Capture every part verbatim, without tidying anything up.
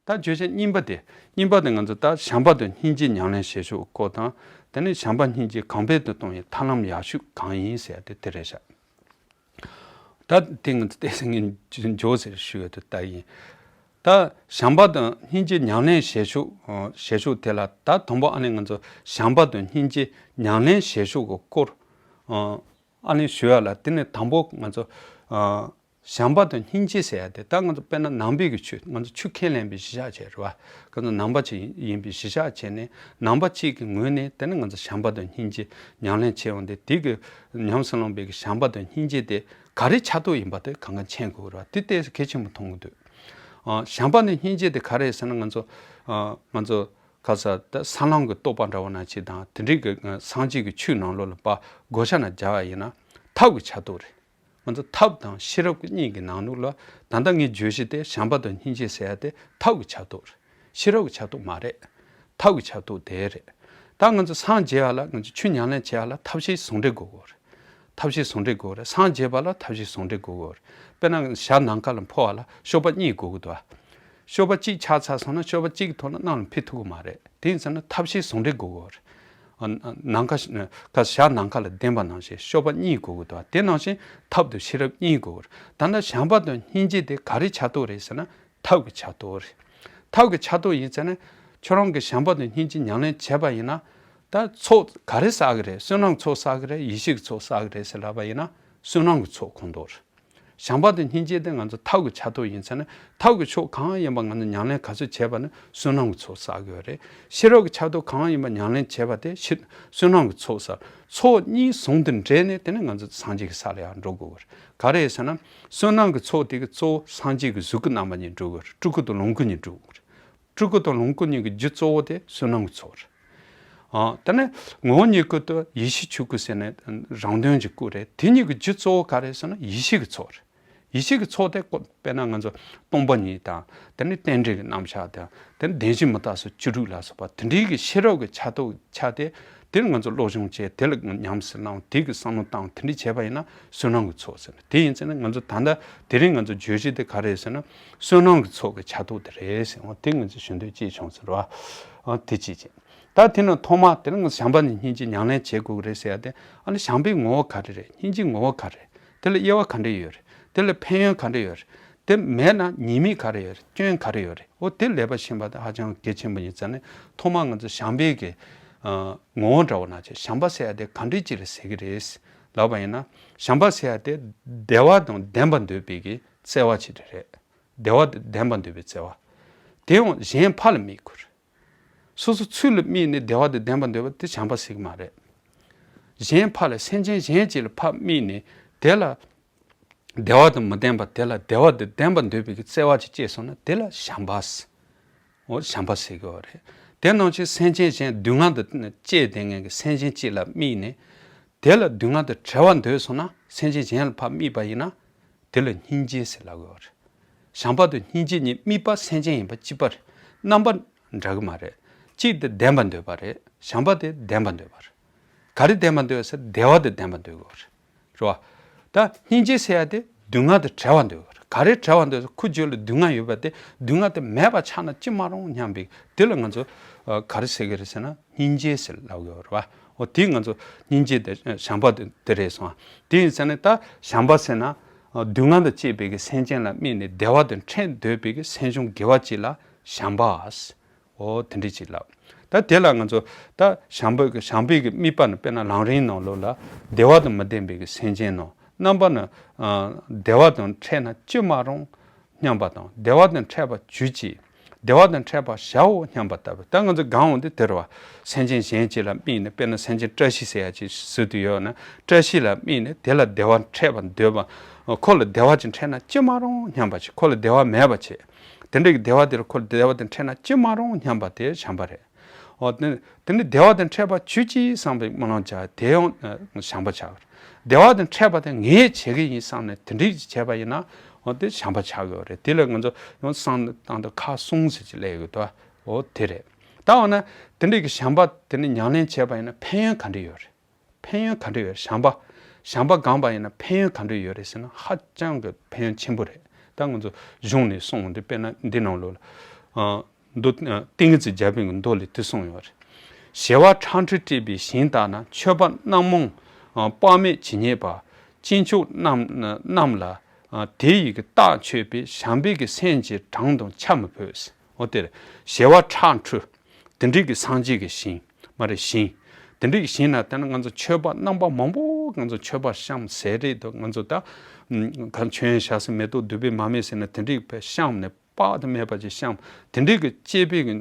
ད་བརྗོད་བྱ་གཉིས་པ་དེ། གཉིས་པ་དེ་ང་ཚོ་ད་བྱམས་པ་དང་སྙིང་རྗེ་ཉམས་ལེན་བྱེད་ཕྱོགས་སྐོར་དང་། དེ་ནས་བྱམས་པ་སྙིང་རྗེ་གོང་འཕེལ་དུ་གཏོང་བའི་ཐབས་ལམ་ཡག་ཤོས་གང་ཡིན་ཟེར་ཡ་དེ་དེ་རེད་ཤག་ད་དེ་ང་ཚོ་ཏོག་ཙམ་ངས་མགྱོགས་ཟེར་ཞུ་ཡ་དེ་ལྟ་ཡིན། ད་བྱམས་པ་དང་སྙིང་རྗེ་ཉམས་ལེན་བྱེད་ཕྱོགས་བྱེད་ཕྱོགས་དེ་ལ། ད་དང་པོ་ཨ་ནི་ང་ཚོ་བྱམས་པ་དང་སྙིང་རྗེ་ཉམས་ལེན་བྱེད་ཕྱོགས་ཀྱི་སྐོར་ཨ་ནི་ཞུ་ཡ་ལ། དེ་ནས་དང་པོ་ང་ཚོ་བྱམས་པ་དང་སྙིང་རྗེ་ཟེར་ཡ་དེ། ད་ང་ཚོ་དཔེར་ན་ནང་པའི་གི་ཆོས། ང་ཚོ་ཆོས་ཁས་ལེན་པའི་གཞི་བཞག་བྱས་རེད་བ། ང་ཚོ་ནང་པ་ཅིག་ཡིན་པའི་གཞི་བཞག་བྱས་ནས། ནང་པ་གཅིག་གི་ངོས་ནས་དེ་ནི་ང་ཚོ་བྱམས་པ་དང་སྙིང་རྗེ་ཉམས་ལེན་བྱས་ཡོང་དུས། དེ་གི་ཉམས་སུ་བླངས་པའི་གི་བྱམས་པ་དང་སྙིང་རྗེ་དེ་ག་རེ་ཆགས་རྟོགས་ཡིན་པ་དེ་གང་ག་མཁྱེན་དགོས་རེད་བ། དེ་ཏོག་ཙམ་གལ་ཆེན་པོ་མཐོང་གི་འདུག་ཨ། བྱམས་པ་དང་སྙིང་རྗེ་དེ་ག་རེ་ཟེར་ན། ང་ཚོ་ཨ། ང་ཚོ་ག་ས་ད་ས་ལམ་གྱི་རྟོགས་པ་འདྲ་བོ་ནང་བཞིན་དང་། དེ་འདྲའི་གི་སངས་རྒྱས་ཀྱི་ཆོས་ནང་ལོགས་ལ་ཕར་བགོ་བཤའ་ནང་སྦྱར་བ་ཡིན་ན། ཐབས་ཀྱི་ཆགས་རྟོགས་རེད། ང་ཚོ་ཐབས་དང་ཤེས་རབ་ཀྱི་གཉིས་ཀྱི་ནང་ལོགས་ལ། ད་ལྟ་ངས་བརྗོད་གཞི་དེ་བྱམས་པ་དང་སྙིང་རྗེ་ཟེར་ཡ་དེ་ཐབས་ཀྱི་ཆགས་རྟོགས་རེད། ཤེས་རབ་ཀྱི་ཆགས་རྟོགས་མ་རེད། ཐབས་ཀྱི་ཆགས་རྟོགས་དེ་རེད། ད་ང་ཚོ་སངས་རྒྱས་པ་ལ། ང་ཚོ་ཆོས་ཉམས་ལེན་བྱེད་ཡ་ལ་ཐབས་ཤེས་ཟུང་འབྲེལ་དགོས་ཀྱི་རེད། ཐབས་ཤེས་ཟུང་འབྲེལ་དགོས་རེད། སངས་རྒྱས་པ་ལ་ཐབས་ཤེས་ཟུང་འབྲེལ་དགོས་ཀྱི་རེད། དཔེར་ན་ཞྭ་ནམ་མཁའ་ལ་འཕུར་བ་ལ་གཤོག་པ་གཉིས་དགོས་ཀྱི་འདུག་ཨ། གཤོག་པ་གཅིག་ཆག་ཚར་སོང་ན་གཤོག་པ་གཅིག་གི་ཐོག་ནས་གནམ་ལ་འཕུར་ཐུབ་ཀྱི་མ་རེད། དེ་ཡིན་ཙང་ན་ཐབས་ཤེས་ཟུང་འབྲེལ་དགོས་ཀྱི་རེད། ཨ། ནམ་མཁའ་ཞ་ནམ་མཁའ་ལ་ལྡིང་བ་ནང་བཞིན་གཤོག་པ་གཉིས་དགོས་ཀྱི་འདུག་ཨ། དེ་ནང་བཞིན་ཐབས་དང་ཤེས་རབ་གཉིས་དགོས་ཀྱི་རེད། ད་ལྟ་བྱམས་པ་དང་སྙིང་རྗེ་དེ་ག་རེ་ཆགས་རྟོགས་རེད་ཟེར་ན། ཐབས་ཀྱི་ཆགས་རྟོགས་རེད། ཐབས་ཀྱི་ཆགས་རྟོགས་ཡིན་ཙང་ན། ཁྱོད་རང་གིས་བྱམས་པ་དང་སྙིང་རྗེ་ཉམས་ལེན་བྱས་པ་ཡིན་ན། ད་ཚོགས་ག་རེ་བསགས་ཀྱི་རེད། བསོད་ནམས་ཚོགས་བསགས་ཀྱི་རེད། ཡེ་ཤེས་ཀྱི་ཚོགས་བསགས་ཀྱི་རེད་ཟེར་ལབ་པ་ཡིན་ན། བསོད་ནམས་ཀྱི་ཚོགས་ཁོངས་གཏོགས་རེད། བྱམས་པ་དང་སྙིང་རྗེ་དེ་ང་ཚོ་ཐབས་ཀྱི་ཆགས་རྟོགས་ཡིན་ཙང་ན། ཐབས་ཀྱི་ཕྱོགས་གང་ཡིན་པ་ང་ཚོ་ཉམས་ལེན་ག་ཚོད་བྱས་པ་ནི་བསོད་ནམས་ཀྱི་ཚོགས་བསགས་ཀྱི་ཡོད་རེད། ཤེས་རབ་ཀྱི་ཆགས་རྟོགས་གང་ཡིན་པ་ཉམས་ལེན་བྱས་པ་དེ་ཤེས་བསོད་ནམས་ཀྱི་ཚོགས་བསགས། ཚོགས་གཉིས་ཟུང་དུ་འབྲེལ་ནས་དེ་ནི་ང་ཚོ་སངས་རྒྱས་ཀྱི་ས་ལ་ཡང་འགྲོ་དགོས་པ་རེད། ག་རེ་ཟེར་ན། བསོད་ནམས་ཀྱི་ཚོགས་དེ་གི་གཙོ་བོ་སངས་རྒྱས་ཀྱི་གཟུགས་སྐུ་རྣམ་པ་གཉིས་འགྲུབ་དགོས་རེད། སྤྲུལ་སྐུ་དང་ལོངས་སྐུ་གཉིས་འགྲུབ་དགོས་རེད། སྤྲུལ་སྐུ་དང་ལོངས་སྐུ་གཉིས་ཀྱི་རྒྱུ་གཙོ་བོ་དེ་བསོད་ནམས་ཀྱི་ཚོགས་རེད། ཨ། དེ་ནས་ངོ་བོ་ཉིད་སྐུ་དང་ཡེ་ཤེས་ཆོས་སྐུ་ཟེར་ནས་རང་དོན་གྱི་སྐུ་རེད། དེ་གཉིས་ཀྱི་རྒྱུ་གཙོ་བོ་ག་རེ་ཟེར་ན། ཡེ་ཤེས་ཀྱི་ཚོགས་རེད། ཡེ་ཤེས་ཀྱི་ཚོགས་དེ་ཀོ་དཔེར་ན་ང་ཚོ་སྟོང་པ་ཉིད་དང་། དེ་ནས་རྟེན་འབྲེལ་གྱི་རྣམ་གཞག་དང་། དེ་ནས་བདེན་བཞི་མི་རྟག་སོགས་བཅུ་དྲུག་ལ་སོགས་པ་དེ་འདྲའི་གི་ཤེས་རབ་ཀྱི་ཆགས་རྟོགས་ཆགས་ཏེ། དེ་ནས་ང་ཚོ་བློ་སྦྱོང་བྱས། དེ་ལ་ཉམས་སུ་བླངས། དེ་གི་བསམ་བློ་བཏང་། དེ་འདྲ་བྱས་པ་ཡིན་ན་བསོད་ནམས་ཀྱི་ཚོགས་ཟེར་ནས། དེ་ཡིན་ཙང་ན་ང་ཚོ་ད་ལྟ་དེ་རིང་ང་ཚོ་བརྗོད་གཞི་དེ་ག་རེ་ཟེར་ན། བསོད་ནམས་ཀྱི་ཚོགས་ཀྱི་ཆགས་རྟོགས་དེ་རེད་ཟེར་བ་དེ་ང་ཚོ་ཞུ་འདོད་སྐྱེས་བྱུང་ཟེར་བ། ཨ། དེ་གཅིག་བྱས། ད་དེ་ནས་ཐོག་མ་དེ་ནས་ང་ཚོ་བྱམས་པ་ནས་སྙིང་རྗེ་ཉམས་ལེན་བྱེད་དགོས་ཀྱི་རེད་ཟེར་ཡ་དེ། ཨ་ནི་བྱམས་པའི་ངོ་བོ་ག་རེ་རེད། སྙིང་རྗེའི་ངོ་བོ་ག་རེ་རེད། དེ་ལ་དབྱེ་བ་ག་འདྲ་ཡོད་རེད། དེ་ལ་ཕན་ཡོན་ག་འདྲ་ཡོད་རེད། དེ་མེད་ན་ཉེས་དམིགས་ག་རེ་ཡོད་རེད། སྐྱོན་ག་རེ་ཡོད་རེད། འོ་དེ་ལེགས་པར་ཤེས་པ་དེ་ཧ་ཅང་གལ་ཆེན་པོ་ཡིན་ཙང་ནས། ཐོག་མར་ང་ཚོ་བྱམས་པའི་གི་ཨ་ངོ་བོ་འདྲ་བོ་ནང་བཞིན། བྱམས་པ་ཟེར་ཡ་དེ་ག་འདྲ་ཅིག་ལ་ཟེར་གི་རེད་ལབ་པ་ཡིན་ན། བྱམས་པ་ཟེར་ཡ་དེ་བདེ་བ་དང་ལྡན་པར་འདོད་པའི་གི་བརྩེ་བ་ཅིག་རེད། བདེ་བ་དང་ལྡན་པར་འདོད་པའི་བརྩེ་བ། དེ་ཡང་གཞན་ཕར་ལ་དམིགས་དགོས་རེད། སོ་སོ་ཚུར་ལ་དམིགས་ནས་བདེ་བ་དང་ལྡན་པར་འདོད་པ་དེ་བྱམས་པ་ཟེར་གི་མ་རེད། གཞན་ཕར་ལ། སེམས་ཅན་གཞན་གཅིག་ལ་ཕར་དམིགས་ནས། དེ་ལ་བདེ་བ་དང་མི་ལྡན་པ་དེ་ལ་བདེ་བ་དང་ལྡན་པར་འདོད་པའི་གི་བརྩེ་བ་ཅིག་སྐྱེས་སོང་ན་དེ་ལ་བྱམས་པ་ཟེར། འོ་བྱམས་པ་ཟེར་གི་ཡོད་རེད། དེ་ནང་བཞིན་སེམས་ཅན་གཞན་སྡུག་བསྔལ་དང་བཅས་བསྡད་མཁན་གྱི་སེམས་ཅན་གཅིག་ལ་དམིགས་ནས། དེ་ལ་སྡུག་བསྔལ་དང་བྲལ་བར་འདོད་སོང་ན། སེམས་ཅན་གཞན་ལ་ཕར་དམིགས་པ་ཡིན་ན། དེ་ལ་སྙིང་རྗེ་ཟེར་ལབ་ཀྱི་ཡོད་རེད། བྱམས་པ་དང་སྙིང་རྗེ་གཉིས་དམིགས་པ་སེམས་ཅན་ཡིན་པ་གཅིག་པ་རེད། རྣམ་པ་འདྲ་གི་མ་རེད། གཅིག་དེ་ལྡན་པར་འདོད་པ་རེད། བྱམས་པ་དེ་ལྡན་པར་འདོད་པ་རེད། ག་རེ་ལྡན་པར་འདོད་ཟེར། བདེ་བ་དེ་ལྡན་པར་འདོད་ཀྱི་ཡོད་རེད། རེད་བ། ད་སྙིང་རྗེ་ཟེར་ཡ་དེ་སྡུག་བསྔལ་དེ་བྲལ་བར་འདོད་ཀྱི་ཡོད་རེད། ག་རེ་བྲལ་བར་འདོད་ཟེར། ཁོ་རྒྱུད་ལ་སྡུག་བསྔལ་ཡོད་པ་དེ། སྡུག་བསྔལ་དེ་མེད་པ་ཆགས་ན་ཅི་མ་རུང་སྙམ་པའི་དེ་ལ་ང་ཚོ་ཨ་ག་རེ་ཟེར་གི་རེད་ཟེར་ན། སྙིང་རྗེ་ཟེར་ལབ་ཀྱི་ཡོད་རེད་བ། འོ་དེ་ང་ཚོ་སྙིང་རྗེ་དེ་བྱམས་པ་དེ་དེ་རེད་སོང་། དེ་ཡིན་ཟེར་ནས་ད་བྱམས་པ་ཟེར་ན། སྡུག་བསྔལ་དང་བཅས་པའི་གི་སེམས་ཅན་ལ་དམིགས་ནས་བདེ་བ་དང་འཕྲད་འདོད་པའི་གི་སེམས་བྱུང་དགེ་བ་ཅིག་ལ་བྱམས་པ། འོ་དེ་འདྲ་ཅིག་ལབ། ད་དེ་ལ་ང་ཚོ་ད་བྱམས་པའི་གི་བྱམས་པའི་གི་དམིགས་པ་ནི། དཔེར་ན་ལམ་རིམ་ནང་ལོགས་ལ་བདེ་བ་དང་མི་ལྡན་པའི་གི་སེམས་ཅན་ནོ། རྣམ་པ་ནི་ཨ་བདེ་བ་དང་འཕྲད་ན་ཅི་མ་རུང་སྙམ་པ་དང་། བདེ་བ་དང་འཕྲད་པར་གྱུར་ཅིག། བདེ་བ་དང་འཕྲད་པར་བྱའོ་སྙམ་པ་ལྟ་བུ། ད་ང་ཚོ་གང་འོང་དེ་དེ་རེད་བ། སེམས་ཅན་གཞན་གཅིག་ལ་དམིགས་ནས། དཔེར་ན་སེམས་ཅན་བཀྲ་ཤིས་ཟེར་ཡ་ཅིག་ཟེར་དུས་ཡོད་ན། བཀྲ་ཤིས་ལ་དམིགས་ནས་དེ་ལ་བདེ་བ་འཕྲད་པར་འདོད་པ། ཁོ་ལ་བདེ་བ་ཅིག་འཕྲད་ན་ཅི་མ་རུང་སྙམ་པ་བྱེད། ཁོ་ལ་བདེ་བ་མེད་པ་བྱེད། དེ་འདྲ་གི་བདེ་བ་དེ་ལ། ཁོ་ལ་བདེ་བ་དེ་འཕྲད་ན་ཅི་མ་རུང་སྙམ་པ་དེ་བྱམས་པ་རེད། འོ་དེ་དེ་ནི་བདེ་བ་དེ་འཕྲད་པར་གྱུར་ཅིག་བསམ་པའི་སྨོན་ལམ་བྱ། དེ་ཡང་བྱམས་པ་ཆགས་པ་རེད། བདེ་བ་དེ་འཕྲད་པ་དེ་ངས་བྱེད་ཀྱི་ཡིན་བསམ་ནས་དེ་འདྲ་བྱས་པ་ཡིན་ན། འོ་དེ་བྱམས་པ་ཆགས་ཀྱི་ཡོད་རེད། དེ་ལ་ང་ཚོ་ཡང་བསམ་བློ་བཏང་དུས་ཁག་གསུམ་ཟེར་གྱི་སླེབས་ཡོད་དོ། འོ་དེ་རེད། ད་འོ་ན་དེ་འདྲ་གི་བྱམས་པ་དེ་ནི་ཉམས་ལེན་བྱས་པ་ཡིན་ན་ཕན་ཡོན་ག་འདྲ་ཡོད་རེད། ཕན་ཡོན་ག་འདྲ་ཡོད་རེད། བྱམས་པ། བྱམས་པ་སྒོམ་པ་ཡིན་ན་ཕན་ཡོན་ག་འདྲ་ཡོད་རེད་ཟེར་ན། ཧ་ཅང་གི་ཕན་ཡོན་ཆེན་པོ་རེད། ད་ང་ཚོ་གཞུང་ནས་གསུངས་འདི། དཔེར་ན་འདི་ནང་ལོགས་ལ། མདོ་ཏིང་ངེ་འཛིན་རྒྱལ་པོའི་མདོ་ལས་དེ་གསུངས་ཡོད་རེད། བྱེ་བ་ཁྲག་འཁྲུ་སྤྲས་པའི་ཞིང་དག་ན། མཆོད་པ་རྣམ་མང་དཔག་མེད་ཇི་སྙེད་པ། སྐྱེས་མཆོག་རྣམས་རྣམས་ལ། དེ་ཡི་གི་རྟགས་མཆོད་པས། བྱམས་པའི་གི་སེམས་ཀྱི་གྲངས་དང་ཆ་མི་ཕོད། འོ་དེ་རེད། བྱེ་བ་ཁྲག་འཁྲུ། དེ་འདྲའི་གི་སངས་རྒྱས་ཀྱི་ཞིང་། མ་རེད། ཞིང་། དེ་འདྲའི་གི་ཞིང་ན་དེ་ན་ང་ཚོ་མཆོད་པ་རྣམ་པ་མང་པོ་ང་ཚོ་མཆོད་པ་བཤམས་ཟས་རེད་དོ། ང་ཚོ་ད་ག་མཆོད་ཡོན་བྱ་ཟེར་མེ་ཏོག་བདུག་སྤོས་མར་མེ་ཟེར་ན་དེ་འདྲའི་བཤམས་ནས་དཔག་ཏུ་མེད་པ་ཅིག་བཤམས། དེ་འདྲའི་གི་སྐྱེས་པའི་གི་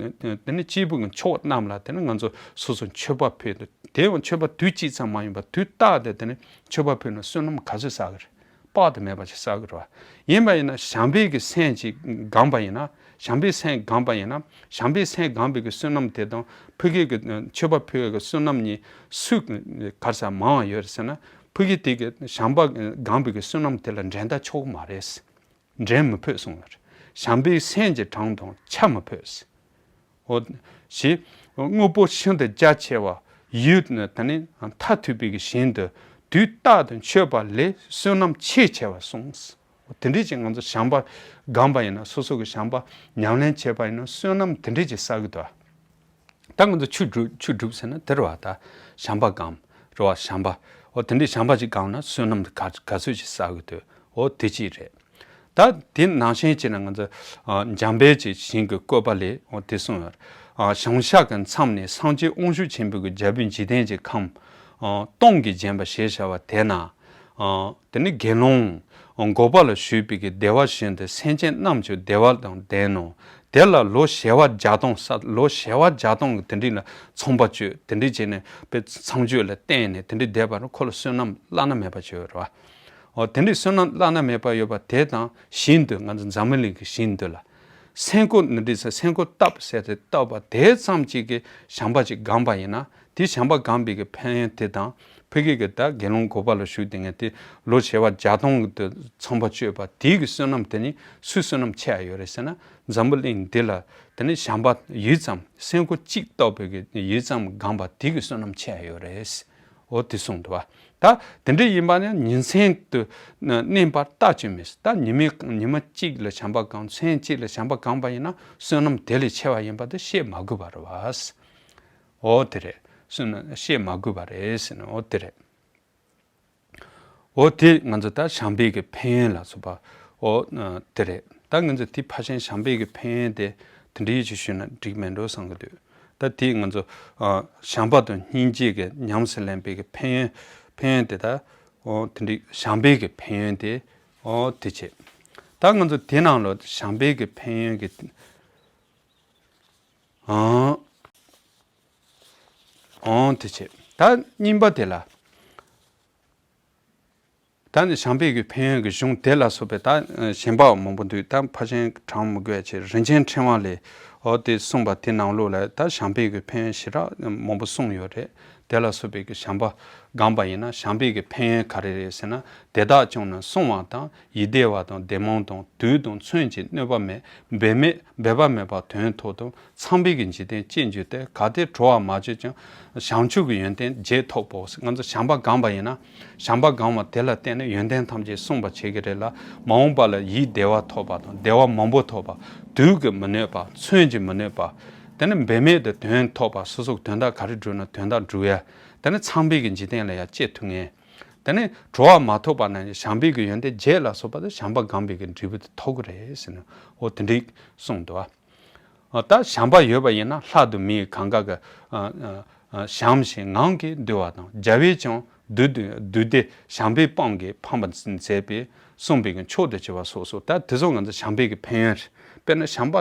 དེ་ནི་སྐྱེས་བུ་གི་མཆོག་རྣམས་ལ་དེ་ནི་ང་ཚོ་སོ་སོ་མཆོད་པ་ཕུལ་ཏེ། དེ་ཡང་མཆོད་པ་དུས་གཅིག་ཙམ་མ་ཡིན་པར་དུས་རྟག་ཏུ་དེ་ནི་མཆོད་པ་ཕུལ་ན་བསོད་ནམས་ག་ཚོད་བསགས་གི་རེད། དཔག་ཏུ་མེད་པ་ཞིག་བསགས་ཀྱི་རེད་བ། ཡིན་པ་ཡིན་ན་བྱམས་པའི་གི་སེམས་ཅིག་སྒོམ་པ་ཡིན་ན། བྱམས་པའི་སེམས་སྒོམ་པ་ཡིན་ན། བྱམས་པའི་སེམས་སྒོམ་པའི་གི་བསོད་ནམས་དེ་དང་ཕ་གི་གི་མཆོད་པ་ཕུལ་བའི་གི་བསོད་ནམས་གཉིས་སུ་ག་རེ་ཟེར་མང་བ་ཡོད་རེད་ཟེར་ན། ཕ་གི་དེ་གི་བྱམས་པ་སྒོམ་པའི་གི་བསོད་ནམས་དེ་ལ་འགྲན་ཟླ་ཆོག་གི་མ་རེད། འགྲན་མི་ཕོད་གསུངས་ཡོད་རེད། བྱམས་པའི་སེམས་ཀྱི་གྲངས་དང་ཆ་མི་ཕོད། འོ། ཞེས། དངོས་པོ་ཤིན་ཏུ་རྒྱ་ཆེ་བ་ཡུལ་ནི་དེ་ནི་མཐར་ཐུག་པའི་གི་ཞིང་དུ་དུས་རྟག་ཏུ་མཆོད་པ་ལས་བསོད་ནམས་ཆེས་ཆེ་བ་གསུངས། དེ་འདྲའི་ཅིག་ང་ཚོ་བྱམས་པ་སྒོམ་པ་ཡིན་ན། སོ་སོ་གི་བྱམས་པ་ཉམས་ལེན་བྱེད་པ་ཡིན་ན་བསོད་ནམས་དེ་འདྲའི་ཅིག་བསགས་ཀྱི་འདུག་ད་ང་ཚོ་ཆོས་སྒྲུབ་ཆོས་སྒྲུབ་ཟེར་ན་དེ་རེད་བ། ད་བྱམས་པ་སྒོམ་རེད་བ། བྱམས་པ། འོ་དེ་འདྲའི་བྱམས་པ་ཅིག་སྒོམ་ན་བསོད་ནམས་ག་ག་ཚོད་ཅིག་བསགས་ཀྱི་འདུག་འོ་དེ་ཅིག་རེད། ད་དེ་ནང་བཞིན་བྱས་ན་ང་ཚོ་འཇམ་དཔལ་གྱི་ཞིང་གི་བཀོད་པ་ལས་འོ་དེ་གསུངས་ཡོད། བྱང་ཤར་གྱི་མཚམས་ནས་སངས་རྒྱས་དབང་ཕྱུག་ཆེན་པོའི་གི་རྒྱལ་པོའི་འཇིག་རྟེན་གྱི་ཁམས་སྟོང་གིས་བརྒྱན་པ་ཞེས་བྱ་བ་དེ་ན། དེ་ནི་དགེ་སློང་འགོག་པ་ལ་ཞུགས་པའི་གི་བདེ་བ་བཞིན་དུ་སེམས་ཅན་རྣམས་ཀྱང་བདེ་བ་དང་ལྡན་ནོ། དེ་ལ་ལོ་བྱེ་བ་བརྒྱ་སྟོང་ས་ལོ་བྱེ་བ་བརྒྱ་སྟོང་གི་དེ་འདྲ་ལ་ཚངས་པ་སྤྱོད། དེ་འདྲ་བྱས་ནས་དཔེ་མཚམས་སྤྱོད་ལ་བརྟེན་ནས་དེ་འདྲ་བསྡད་པ་ན་ཁོ་ལ་བསོད་ནམས་བླ་ན་མེད་པ་བྱེད་ཡོད་རེད་བ། འོ་དེ་འདྲའི་བསོད་ནམས་བླ་ན་མེད་པ་ཡོད་པ་དེ་དང་ཞིང་དུ་ང་ཚོ་འཛམ་བུ་གླིང་གི་ཞིང་དུ་ལ། སེམས་ཁུར་འདི་འདྲའི་ས་སེམས་ཁུར་བཏབ་ཟེར་ཏེ་བཏབ་པ་དེ་ཙམ་གཅིག་གི་བྱམས་པ་ཅིག་སྒོམ་པ་ཡིན་ན། དེ་བྱམས་པ་སྒོམ་པའི་གི་ཕན་ཡོན་དེ་དང་ཕ་གི་གི་ད་དགེ་སློང་འགོག་པ་ལ་ཞུགས་དེ་ངས་དེ་ལོ་བྱེ་བ་བརྒྱ་སྟོང་གི་དུ་ཚངས་པ་སྤྱོད་པ་དེའི་གི་བསོད་ནམས་དེ་ནི་སུའི་བསོད་ནམས་ཆེ་བ་ཡོད་རེད་ཟེར་ན། འཛམ་བུ་གླིང་འདི་ལ་དེ་ནི་བྱམས་པ་ཡུད་ཙམ་སེམས་ཁུར་གཅིག་བཏབ་པའི་གི་ཡུད་ཙམ་སྒོམ་པ་དེའི་གི་བསོད་ནམས་ཆེ་བ་ཡོད་རེད། འོ་དེ་གསུངས་འདུག་བ། ད་དེ་འདྲ་ཡིན་པ་ནི་ཉིན་མཚན་དུ་གནས་པར་ལྟ་ཅི་སྨོས། ད་ཉི་མའི་ཉི་མ་གཅིག་ལ་བྱམས་པ་སྒོམ། མཚན་གཅིག་ལ་བྱམས་པ་སྒོམ་པ་ཡིན་ན་བསོད་ནམས་དེ་ལས་ཆེ་བ་ཡིན་པ་དེ་བཤད་མ་དགོས་པ་རེད་བ། འོ་དེ་རེད། བསོད་ནམས་བཤད་མ་དགོས་པ་རེད་ཟེར་ན་འོ་དེ་རེད། འོ་དེ་ང་ཚོ་ད་བྱམས་པའི་གི་ཕན་ཡོན་ལ་སོགས་པ། འོ་དེ་རེད། ད་ང་ཚོ་དེ་ཕལ་ཆེར་བྱམས་པའི་གི་ཕན་ཡོན་དེ་དེ་འདྲ་ཡིད་ཆེས་ཞུས་ན་འགྲིག་མེད་འགྲོ་བསམ་གི་འདུག་ད་དེ་ང་ཚོ་བྱམས་པ་དང་སྙིང་རྗེ་གི་ཉམས་སུ་ལེན་པའི་གི་ཕན་ཡོན། ཕན་ཡོན་དེ་ད། འོ་དེ་འདྲའི་བྱམས་པའི་གི་ཕན་ཡོན་དེ། འོ་དེ་བྱས། ད་ང་ཚོ་དེ་ནང་ལོ་བྱམས་པའི་གི་ཕན་ཡོན་གི། འོ། འོ་དེ་བྱས། ད་གཉིས་པ་དེ་ལ། ད་ནི་བྱམས་པའི་གི་ཕན་ཡོན་གི་གཞུང་དེ་ལ་སོགས་པའི་ད་གཞན་པ་མང་པོ་འདུག་ད་ཕལ་ཆེར་དྲངས་མི་དགོས་ཡ་ཆེ། རིན་ཆེན་ཕྲེང་བ་ལས་འོ་དེ་གསུངས་པ་དེ་ནང་ལོགས་ལ་ད་བྱམས་པའི་གི་ཕན་ཡོན་ཞེ་དྲག་མང་པོ་གསུངས་ཡོད་རེད། དེ་ལ་སོགས་པའི་གི་བྱམས་པ་སྒོམ་པ་ཡིན་ན་བྱམས་པའི་གི་ཕན་ཡོན་ག་རེ་རེད་ཟེར་ན། དེ་དག་ཀྱང་ནི་བསྲུང་བ་དང་ཡིད་བདེ་བ་དང་བདེ་སྨོན་དང་དུས་དང་མཚོན་གྱི་གནོད་པ་མེད། འབད་མེད་འབད་པ་མེད་པ་དོན་ཐོབ་དང་། ཚངས་པའི་གི་འཇིག་རྟེན་སྐྱེ་འགྱུར་ཏེ། གལ་ཏེ་གྲོལ་བར་མ་གྱུར་ཀྱང་། བྱང་ཆུབ་ཀྱི་ཡོན་ཏན་བརྒྱད་ཐོབ་བོ། ང་ཚོ་བྱམས་པ་སྒོམ་པ་ཡིན་ན། བྱམས་པ་སྒོམ་པ་དེ་ལ་བརྟེན་ནས་ཡོན་ཏན་ཐམས་ཅད་སྲུང་བར་བྱེད་ཀྱི་རེད་ལ། མ་འོངས་པ་ལ་ཡིད་བདེ་བ་ཐོབ་པ་དང་བདེ་བ་མང་པོ་ཐོབ་པ། དུས་ཀྱིས་མི་གནོད་པ། མཚོན་གྱིས་མི་གནོད་པ། དེ་ནས་འབད་མེད་དུ་དོན་ཐོབ་པ། སོ་སོ་དོན་དག་ག་རེ་སྒྲུབ་ན་དོན་དག་སྒྲུབ་ཡ། དེ་ནས་ཚངས་པའི་གི་འཇིག་རྟེན་ལ་ཡང་སྐྱེ་ཐུབ་ངེས། དེ་ནས་གྲོལ་བ་མ་ཐོབ་པ་ན་བྱམས་པའི་གི་ཡོན་ཏན་བརྒྱད་ལ་སོགས་པ་དེ་བྱམས་པ་སྒོམ་པའི་གི་འབྲས་བུ་དེ་ཐོབ་ཀྱི་རེད་ཟེར་ནས་འོ་དེ་འདྲའི་གསུངས་འདུག་བ། ད་བྱམས་པ་ཡོད་པ་ཡིན་ན་ལྷ་དང་མིའི་གང་ག་གི་བྱམས་ཤིང་ངང་གིས་འདུལ་བ་དང་། རྒྱལ་བས་ཀྱང་བདུད་བདུད་སྡེ་བྱམས་པའི་དཔང་གིས་ཕམ་པར་མཛད་པས་གསུངས་པའི་གི་མཆོག་ཏུ་གྱུར་པ་སོགས་སོ། ད་དེ་ཚོ་ང་ཚོ་བྱམས་པའི་གི་ཕན་ཡོན་རེད། དཔེར་ན་བྱམས་པ་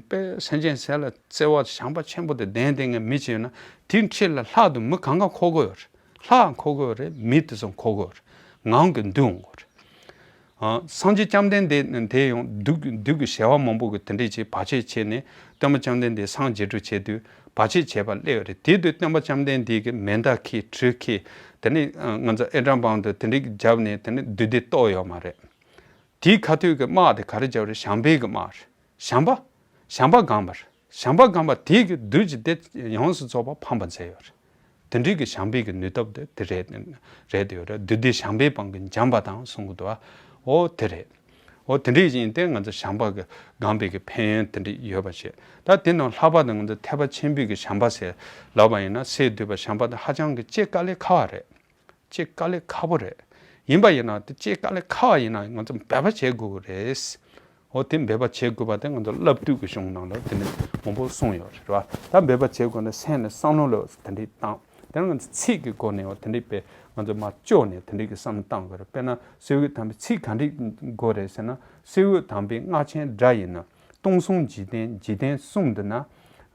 དཔེ་སེམས་ཅན་ཟས་ལ་བརྩེ་བ་བྱམས་པ་ཆེན་པོ་དེ་ལྡན་ལྡན་ངེས་མི་བྱེད་ན་དེའི་འཁྲིས་ལ་ལྷ་དང་མི་གང་ག་འཁོར་གི་ཡོད་རེད། ལྷའང་འཁོར་གི་ཡོད་རེད། མི་དེ་ཚོ་འཁོར་གི་ཡོད་རེད། ངང་གིས་འདུལ་འོང་གི་ཡོད་རེད། སངས་རྒྱས་བཅོམ་ལྡན་འདས་དེ་ཡང་བདུད་བདུད་ཀྱི་བྱ་བ་མང་པོ་གི་དེ་འདྲས་བྱས་བར་ཆད་བྱས་ནས་སྟོན་པ་བཅོམ་ལྡན་འདས་སངས་རྒྱས་འགྲུབ་བྱས་དུས་བར་ཆད་བྱས་པ་སླེབས་ཡོད་རེད། དེ་དུས་སྟོན་པ་བཅོམ་ལྡན་འདས་ཀྱིས་མེ་མདའ་ཁྱེར་གྲི་ཁྱེར་དེ་ནས་ང་ཚོ་ཨེ་ཌ་འབངས་དུ་དེ་འདྲས་བརྒྱབ་ནས་དེ་ནས་བདུད་སྡེ་གཏོར་ཡོད་མ་རེད། དེའི་ཁ་ཐུག་གི་དམག་དེ་ག་རེ་བརྒྱབ་རེད། བྱམས་པའི་གི་དམག་རེད། བྱམས་པ། བྱམས་པ་སྒོམ་པ་རེད། བྱམས་པ་སྒོམ་པ་དེ་གི་བདུད་ཀྱི་སྡེ་ཡོངས་སུ་རྫོགས་པ་ཕམ་པ་མཛད་ཡོད་རེད། དེ་འདྲའི་གི་བྱམས་པའི་གི་ནུས་སྟོབས་དེ་དེ་རེད་རེད་ཡོད་རེད། བདུད་སྡེ་བྱམས་པའི་དཔང་གིས་འཇོམས་པ་དང་གསུང་གི་འདུག་བ། འོ་དེ་རེད། འོ་དེ་འདྲ་ཡིན་ཏེ་ང་ཚོ་བྱམས་པ་གི་སྒོམ་པའི་གི་ཕན་ཡོན་དེ་འདྲ་ཡོད་པ་ཞིག་ད་དེ་ནང་ལྷག་པར་དུ་ང་ཚོ་ཐེག་པ་ཆེན་པོའི་གི་བྱམས་པ་ཟེར་ལབ་པ་ཡིན་ན། སེལ་འདོད་པ་བྱམས་པ་དེ་ཧ་ཅང་གི་བྱེད་དཀའ་ལས་ཁག་པ་རེད། བྱེད་དཀའ་ལས་ཁག་པོ་རེད། ཡིན་པ་ཡིན་ན་དེ་བྱེད་དཀའ་ལས་ཁག་པ་ཡིན་ན་ང་ཚོ་འབད་པ་བྱེད་དགོས་ཀྱི་རེད། འོ་དེ་འབད་པ་བྱེད་དགོས་པ་དེ་ང་ཚོ་བསླབ་བཏུས་ཀྱི་གཞུང་ནང་ལ་དེ་ནས་མང་པོ་གསུངས་ཡོད་རེད་བ། ད་འབད་པ་བྱེད་དགོས་ན་སེམས་ནས་བསམ་བློ་ལ་དེ་འདྲ་བཏང་། དེ་ནས་ང་ཚོ་ཚིག་གི་སྒོ་ནས་འོ་དེ་འདྲ་དཔེ་ང་ཚོ་མར་ལྕོགས་ནས་དེ་འདྲ་གི་བསམ་བློ་བཏང་དགོས་རེད། དཔེར་ན་གསེར་འོད་དམ་པའི་ཚིག་ག་འདྲ་དགོས་རེད་ཟེར་ན། གསེར་འོད་དམ་པའི་སྔགས་ཆེན་སྒྲ་ཡིན་ན། སྟོང་གསུམ་འཇིག་རྟེན་འཇིག་རྟེན་གསུམ་འདི་ན།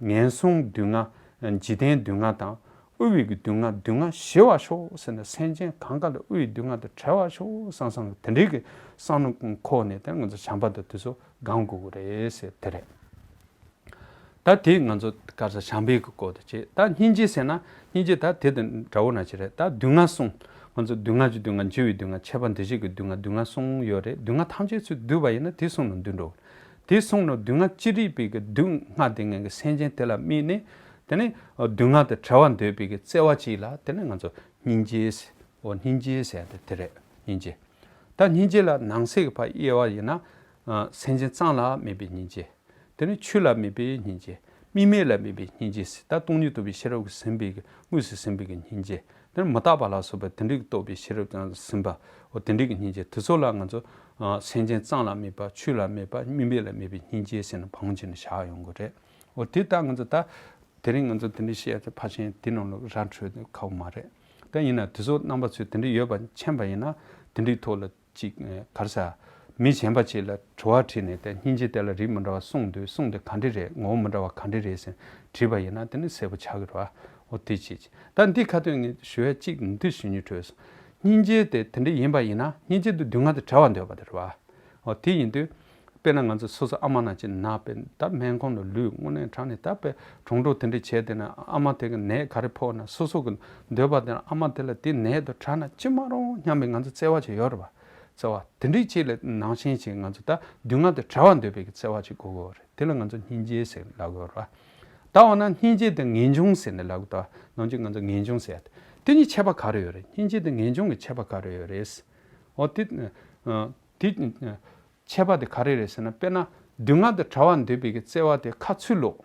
ངན་སོང་སྡུག་བསྔལ་འཇིག་རྟེན་སྡུག་བསྔལ་དང་། དབུལ་བའི་གི་སྡུག་བསྔལ་སྡུག་བསྔལ་ཞི་བར་ཤོག་ཟེར་ནས། སེམས་ཅན་གང་ག་ལ་དབུལ་བའི་སྡུག་བསྔལ་དང་བྲལ་བར་ཤོག་བསམ་བསམ་གི་དེ་འདྲའི་གི་བསམ་བློ་འཁོར་ནས་དེ་ང་ཚོ་བྱམས་པ་དང་དེ་ཚོ་སྒོམ་དགོས་ཀྱི་རེད་ཟེར་དེ་རེད། ད་དེ་ང་ཚོ་ག་རེ་ཟེར་བྱམས་པའི་གི་སྐོར་དུ་བྱེད། ད་སྙིང་རྗེ་ཟེར་ན་སྙིང་རྗེ་ད་དེ་དང་འདྲ་བོ་ན་ཅི་རེད། ད་སྡུག་བསྔལ་གསུམ། ང་ཚོ་སྡུག་བསྔལ་གྱི་སྡུག་བསྔལ། འགྱུར་བའི་སྡུག་བསྔལ། ཁྱབ་པ་འདུ་བྱེད་ཀྱི་སྡུག་བསྔལ། སྡུག་བསྔལ་གསུམ་ཡོད་རེད། སྡུག་བསྔལ་ཐམས་ཅད་ཚུར་བསྡུས་པ་ཡིན་ན་དེ་གསུམ་ལ་འདུས་འགྲོ། དེ་གསུམ་ནང་སྡུག་བསྔལ་ཅི་རིགས་པའི་གི་སྡུག་བསྔལ་དེ་ངན་གི་སེམས་ཅན་དེ་ལ་དམིགས་ནས། དེ་ནས་སྡུག་བསྔལ་དང་བྲལ་བར་འདོད་པའི་གི་བརྩེ་བ་ཅིག་ལ་དེ་ནས་ང་ཚོ་སྙིང་རྗེ་ཟེར། འོ་སྙིང་རྗེ་ཟེར་ཡ་དེ་དེ་རེད། སྙིང་རྗེ། ད་སྙིང་རྗེ་ལ་ནང་གསེས་ཀྱི་ཕར་དབྱེ་བ་ཡིན་ན། ཨ་སེམས་ཅན་ཙམ་ལ་དམིགས་པའི་སྙིང་རྗེ། དེ་ནས་ཆོས་ལ་དམིགས་པའི་སྙིང་རྗེ། དམིགས་མེད་ལ་དམིགས་པའི་སྙིང་རྗེ་ཟེར། ད་སྟོང་ཉིད་རྟོགས་པའི་ཤེས་རབ་ཀྱིས་ཟིན་པའི་གི་དངོས་སུ་ཟིན་པའི་གི་སྙིང་རྗེ། དེ་ནས་མི་རྟག་པ་ལ་སོགས་པ་དེ་འདྲའི་གི་རྟོགས་པའི་ཤེས་རབ་ཀྱིས་ཟིན་པ། འོ་དེ་འདྲའི་གི་སྙིང་རྗེ་དེ་ཚོ་ལ་ང་ཚོ་ཨ་སེམས་ཅན་ཙམ་ལ་དམིགས་པ། ཆོས་ལ་དམིགས་པ། དམིགས་མེད་ལ་དམིགས་པའི་སྙིང་རྗེ་ཟེར་ནས་བང་བྱས་ནས་བཞག་ཡོང་གི་རེད། འོ་དེ་ལྟར་ང་ཚོ་ད་དེ་རིང་ང་ཚོ་དེ་འདྲའི་བཤད་ཡ་དེ་ཕལ་ཆེར་དེ་ནང་ལ་ར་འཕྲོད་ཁག་པོ་མ་རེད། ད་ཡིན་ན་དེ་ཚོ་རྣམ་པ་ཚོས་དེ་འདྲའི་ཡོད་པ་མཁྱེན་པ་ཡིན་ན། དེ་འདྲའི་ཐོག་ལ་ཅིག་ག་རེ་ཟེར། མི་གཞན་པ་ཅིག་ལ་དྲི་བ་དྲིས་ནས་དེ་སྙིང་རྗེ་དེ་ལ་རིགས་མི་འདྲ་བ་གསུངས་འདུག་གསུངས་དེ་ག་འདྲ་རེད། ངོ་བོ་མི་འདྲ་བ་ག་འདྲ་རེད་ཟེར་དྲིས་པ་ཡིན་ན་དེ་ནི་གསལ་པོ་ཆགས་ཀྱི་རེད་བ། འོ་དེ་ཅིག་ད་འདི་ཁ་ཐོན་ངས་ཞུ་ཡ་གཅིག་འདི་ཞུ་སྙིང་འདོད་སོང་། སྙིང་རྗེ་དེ་དེ་འདྲ་ཡིན་པ་ཡིན་ན་སྙིང་རྗེ་དེ་སྡུག་བསྔལ་དང་བྲལ་བར་འདོད་པ་དེ་རེད་བ། འོ་དེ་ཡིན་དུས། དཔེར་ན་ང་ཚོ་སོ་སོ་ཨ་མ་ནང་བཞིན་ན་དཔེ་ད་སྨན་ཁང་དུ་ལུས་དངོས་གནས་དྲང་གནས་ད་དཔེ་གྲོངས་འགྲོ་དེ་འདྲ་བྱས་དེ་ན་ཨ་མ་དེ་གི་ནད་ག་རེ་ཕོག་ན་སོ་སོ་གི་འདོད་པ་དེ་ན་ཨ་མ་དེ་ལ་དེ་ནད་དུ་དྲག་ན་ཅི་མ་རུང་སྙམ་པའི་ང་ཚོ་བརྩེ་བ་ཅིག་ཡོད་རེད་བ། བརྩེ་བ་དེ་འདྲའི་ཅིག་ལ་ནང་བཞིན་ཅིག་ང་ཚོ་ད་སྡུག་བསྔལ་དུ་བྲལ་བར་འདོད་པའི་གི་བརྩེ་བ་ཅིག་དགོས་ཀྱི་ཡོད་རེད། དེ་ལ་ང་ཚོ་སྙིང་རྗེ་ཟེར་ལབ་ཀྱི་ཡོད་རེད་བ། ད་འོ་ན་སྙིང་རྗེ་དང་ངེས་འབྱུང་ཟེར་ནས་ལབ་ཀྱི་འདུག་ནང་བཞིན་ང་ཚོ་ངེས་འབྱུང་ཟེར་ཡ་དེ་དེ་གཉིས་ཁྱད་པར་ག་རེ་ཡོད་རེད། སྙིང་རྗེ་དང་ངེས་འབྱུང་གི་ཁྱད་པར་ག་རེ་ཡོད་རེད། འོ་དེ་དེ། ཁྱད་པར་དེ་ག་རེ་རེད་ཟེར་ན། དཔེར་ན་སྡུག་བསྔལ་དུ་བྲལ་བར་འདོད་པའི་གི་བརྩེ་བ་དེ་ཁ་ཚུར་ལོག་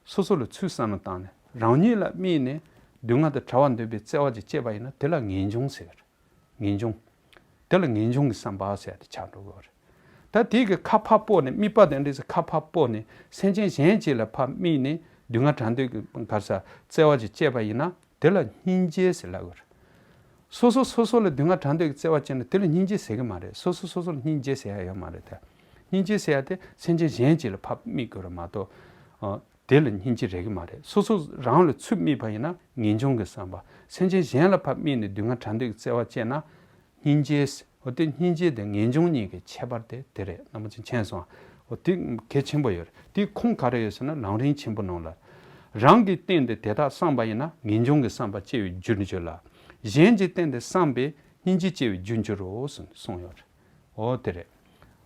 སོ་སོ་ལ་ཚུར་བསམ་བློ་བཏང་ནས་རང་ཉིད་ལ་དམིགས་ནས་སྡུག་བསྔལ་དུ་བྲལ་བར་འདོད་པའི་བརྩེ་བ་ཅིག་སྐྱེས་པ་ཡིན་ན་དེ་ལ་ངེས་འབྱུང་ཟེར་གི་རེད། ངེས་འབྱུང་། དེ་ལ་ངེས་འབྱུང་གི་བསམ་པ་ཟེར་ཡ་དེ་ཆགས་འགྲོ་གི་རེད། ད་དེ་གི་ཁ་ཕར་སྤོས་ནས་དམིགས་པ་དེ་འདྲ་ཟེར་ཁ་ཕར་སྤོས་ནས་སེམས་ཅན་གཞན་ཅིག་ལ་ཕར་དམིགས་ནས་སྡུག་བསྔལ་བྲལ་འདོད་ཀྱི་ག་རེ་ཟེར་བརྩེ་བ་ཅིག་སྐྱེས་པ་ཡིན་ན། དེ་ལ་སྙིང་རྗེ་ཟེར་ལབ་དགོས་རེད། སོ་སོ་སོ་སོ་ལ་སྡུག་བསྔལ་བྲལ་འདོད་ཀྱི་བརྩེ་བ་སྐྱེས་ན་དེ་ལ་སྙིང་རྗེ་ཟེར་གི་མ་རེད། སོ་སོ་སོ་སོ་ལ་སྙིང་རྗེ་ཟེར་ཡ་ཡོད་མ་རེད་དེ། སྙིང་རྗེ་ཟེར་ཡ་དེ་སེམས་ཅན་གཞན་གཅིག་ལ་ཕར་དམིགས་དགོས་རེད་མ་གཏོགས། ཨ། དེ་ལ་སྙིང་རྗེ་རེད་གི་མ་རེད། སོ་སོ་རང་ལ་ཚུར་དམིགས་པ་ཡིན་ན་ངེས་འབྱུང་གི་བསམ་པ། སེམས་ཅན་གཞན་ལ་ཕར་དམིགས་ནས་སྡུག་བསྔལ་བྲལ་འདོད་ཀྱི་བརྩེ་བ་སྐྱེས་ན། སྙིང་རྗེ། འོ་དེ་སྙིང་རྗེ་དང་ངེས་འབྱུང་གཉིས་ཀྱི་ཁྱད་པར་དེ་དེ་རེད། རྣམ་པ་ཚོས་མཁྱེན་སོང་ཨ། འོ་དེ་གལ་ཆེན་པོ་ཡོད་རེད། དེའི་ཁུངས་ག་རེ་ཡོད་ཟེར་ན་ལམ་རིམ་ཆེན་པོ་ནང་ལ། རང་གི་སྟེང་དུ་དེ་དག་བསམས་པ་ཡིན་ན་ངེས་འབྱུང་གི་བསམ་པ་སྐྱེ་བའི་རྒྱུར་འགྱུར་ལ། གཞན་གྱི་སྟེང་དུ་བསམས་པས་སྙིང་རྗེ་སྐྱེ་བའི་རྒྱུར་འགྱུར་རོ་གསུངས་ཡོད་རེད། འོ་དེ་རེད།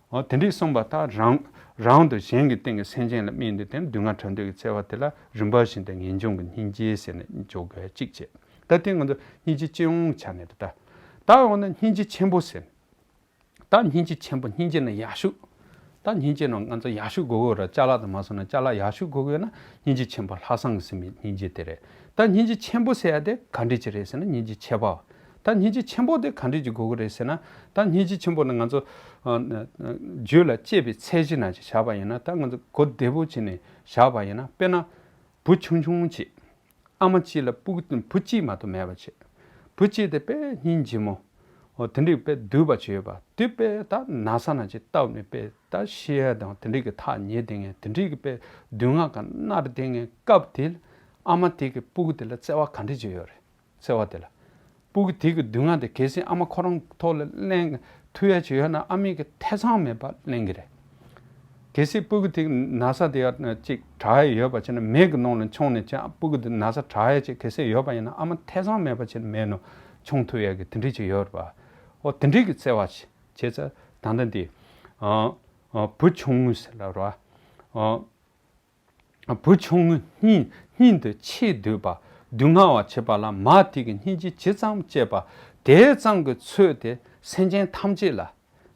འོ་དེ་འདྲས་གསུངས་པ་ལྟར་རང་རང་དང་གཞན་གྱི་སྟེང་གི་སེམས་ཅན་ལ་དམིགས་ཏེ་དེ་སྡུག་བསྔལ་བྲལ་འདོད་ཀྱི་བརྩེ་བ་དེ་ལ་རིམ་པ་བཞིན་དུ་ངེས་འབྱུང་གི་སྙིང་རྗེ་ཟེར་ནས་འཇོག་དགོས་གཅིག་བྱས། ད་དེ་ང་ཚོ་སྙིང་རྗེ་སྤྱི་ཡོངས་ཆ་ནས་ད། ད་འོ་ན་སྙིང་རྗེ་ཆེན་པོ་ཟེར། ད་སྙིང་རྗེ་ཆེན་པོ་སྙིང་རྗེ་ནི་ཡར་ཞུ། ད་སྙིང་རྗེ་ནང་ང་ཚོ་ཡར་ཞུ་དགོས་ཀྱི་རེད། ཅ་ལག་དང་མ་སོང་ན་ཅ་ལག་ཡར་ཞུ་དགོས་ཀྱི་ཡོད་ན་སྙིང་རྗེ་ཆེན་པོ་ལྷག་བསམ་གྱིས་ཟིན་པའི་སྙིང་རྗེ་དེ་རེད། ད་སྙིང་རྗེ་ཆེན་པོ་ཟེར་ཡ་དེ་ག་འདྲས་ཅིག་རེད་ཟེར་ན་སྙིང་རྗེ་ཆེ་བ། ད་སྙིང་རྗེ་ཆེན་པོ་དེ་ག་འདྲས་ཅིག་དགོས་ཀྱི་རེད་ཟེར་ན། ད་སྙིང་རྗེ་ཆེན་པོ་ནི་ང་ཚོ་ཨ་རྒྱུད་ལ་སྐྱེས་པའི་ཚད་གཞི་ནང་ཅིག་བཞག་པ་ཡིན་ན། ད་ང་ཚོ་གོ་བདེ་པོ་བྱས་ནས་བཞག་པ་ཡིན་ན། དཔེར་ན་བུ་ཆུང་ཆུང་ཅིག་ཨ་མ་གཅིག་ལ་སྤུ་གུ་བུ་གཅིག་མ་གཏོགས་མེད་པ་བྱས། བུ་གཅིག་དེ་དཔེ་སྙིང་རྗེ་མོ། འོ་དེ་འདྲའི་དཔེ་སྡུག་པ་ཅིག་ཡོད་པ་དེ་དཔེ་ད་ན་ཚ་ན་ཅིག་བཏབ་ནས་དཔེ་ད་ཤི་ཡ་དང་དེ་འདྲའི་གི་ཐག་ཉེ་བསྡད་མཁན། དེ་འདྲའི་གི་དཔེ་སྡུག་བསྔལ་གང་མནར་བསྡད་མཁན་སྐབས་དེ་ལ་ཨ་མ་དེ་གི་སྤུ་གུ་དེ་ལ་བརྩེ་བ་ག་འདྲ་ཅིག་ཡོད་རེད། བརྩེ་བ་དེ་ལ། སྤུ་གུ་དེ་གི་སྡུག་བསྔལ་དེ་གལ་སྲིད་ཨ་མ་ཁོ་རང་ཐོག་ལ་ལེན་ཐུབ་ཡ་ཅིག་ཡོད་ན་ཨ་མས་གི་ཐེ་ཚོམ་མེད་པར་ལེན་གི་རེད། གལ་སྲིད་སྤུ་གུ་དེ་ན་ཚ་དེ་ཡ་ཅིག་དྲག་ཡ་ཡོད་པ་བྱས་ན་མེ་གི་ནང་ལ་མཆོངས་ནས་ཀྱང་སྤུ་གུ་དེ་ན་ཚ་དྲག་ཡ་ཅིག་གལ་སྲིད་ཡོད་པ་ཡིན་ན་ཨ་མ་ཐེ་ཚོམ་མེད་པ་བྱས་ནས་མེ་ནང་མཆོངས་ཐུབ་ཡ་གི་དེ་འདྲ་ཅིག་ཡོད་རེད་པ། འོ་དེ་འདྲ་གི་བརྩེ་བ་ཅིག་བྱས་ཙང་ད་ལྟ་འདི་ཨ་ཨ་བུ་ཆུང་ངུ་ཟེར་ལབ་རེད་པ། ཨ་བུ་ཆུང་ངུ་སྙིང་སྙིང་དུ་ཆེས་འདོད་པ། སྡུག་བསྔལ་བ་བྱེད་པ་ལ་མ་དེ་གི་སྙིང་རྗེ་ཇི་ཙམ་སྐྱེས་པ་དེ་ཙམ་གྱིས་ཚོད་དེ་སེམས་ཅན་ཐམས་ཅད་ལ།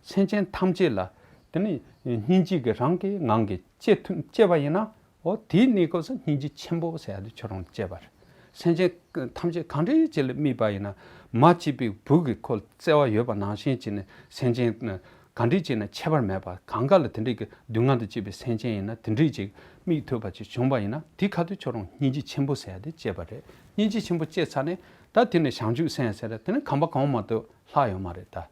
སེམས་ཅན་ཐམས་ཅད་ལ་ དེ་ནི་སྙིང་རྗེ་གི་རང་གི་ངང་གིས་སྐྱེ་ཐུབ་སྐྱེ་བ་ཡིན་ན། འོ་དེའི་གནས་སྐབས་སུ་སྙིང་རྗེ་ཆེན་པོ་ཟེར་ཡ་དེ་ཁྱོད་རང་སྐྱེ་བ་རེད། སེམས་ཅན་ཐམས་ཅད་གང་འདྲ་ཅིག་ལ་དམིགས་པ་ཡིན་ན། མ་གཅིག་པའི་བུ་གི་ཁོ་བརྩེ་བ་ཡོད་པ་ནང་བཞིན་བྱས་ནས་སེམས་ཅན་གང་འདྲ་ཅིག་ན་ཁྱད་པར་མེད་པ། གང་ག་ལ་དེ་འདྲའི་གི་སྡུག་བསྔལ་དང་བཅས་པའི་སེམས་ཅན་ཡིན་ན། དེ་འདྲའི་ཅིག་དམིགས་ཐུབ་པ་ཅིག་བྱུང་བ་ཡིན་ན། དེ་ཁ་ཐུག་ཁྱོད་རང་སྙིང་རྗེ་ཆེན་པོ་ཟེར་ཡ་དེ་སྐྱེས་པ་རེད། སྙིང་རྗེ་ཆེན་པོ་སྐྱེས་ཚར་ནས་ད་དེ་ནས་བྱང་ཆུབ་སེམས་ཟེར་ཡ་དེ་ནི་གོམ་པ་གང་མ་གཏོགས་ལྷག་ཡོད་མ་རེད་ད།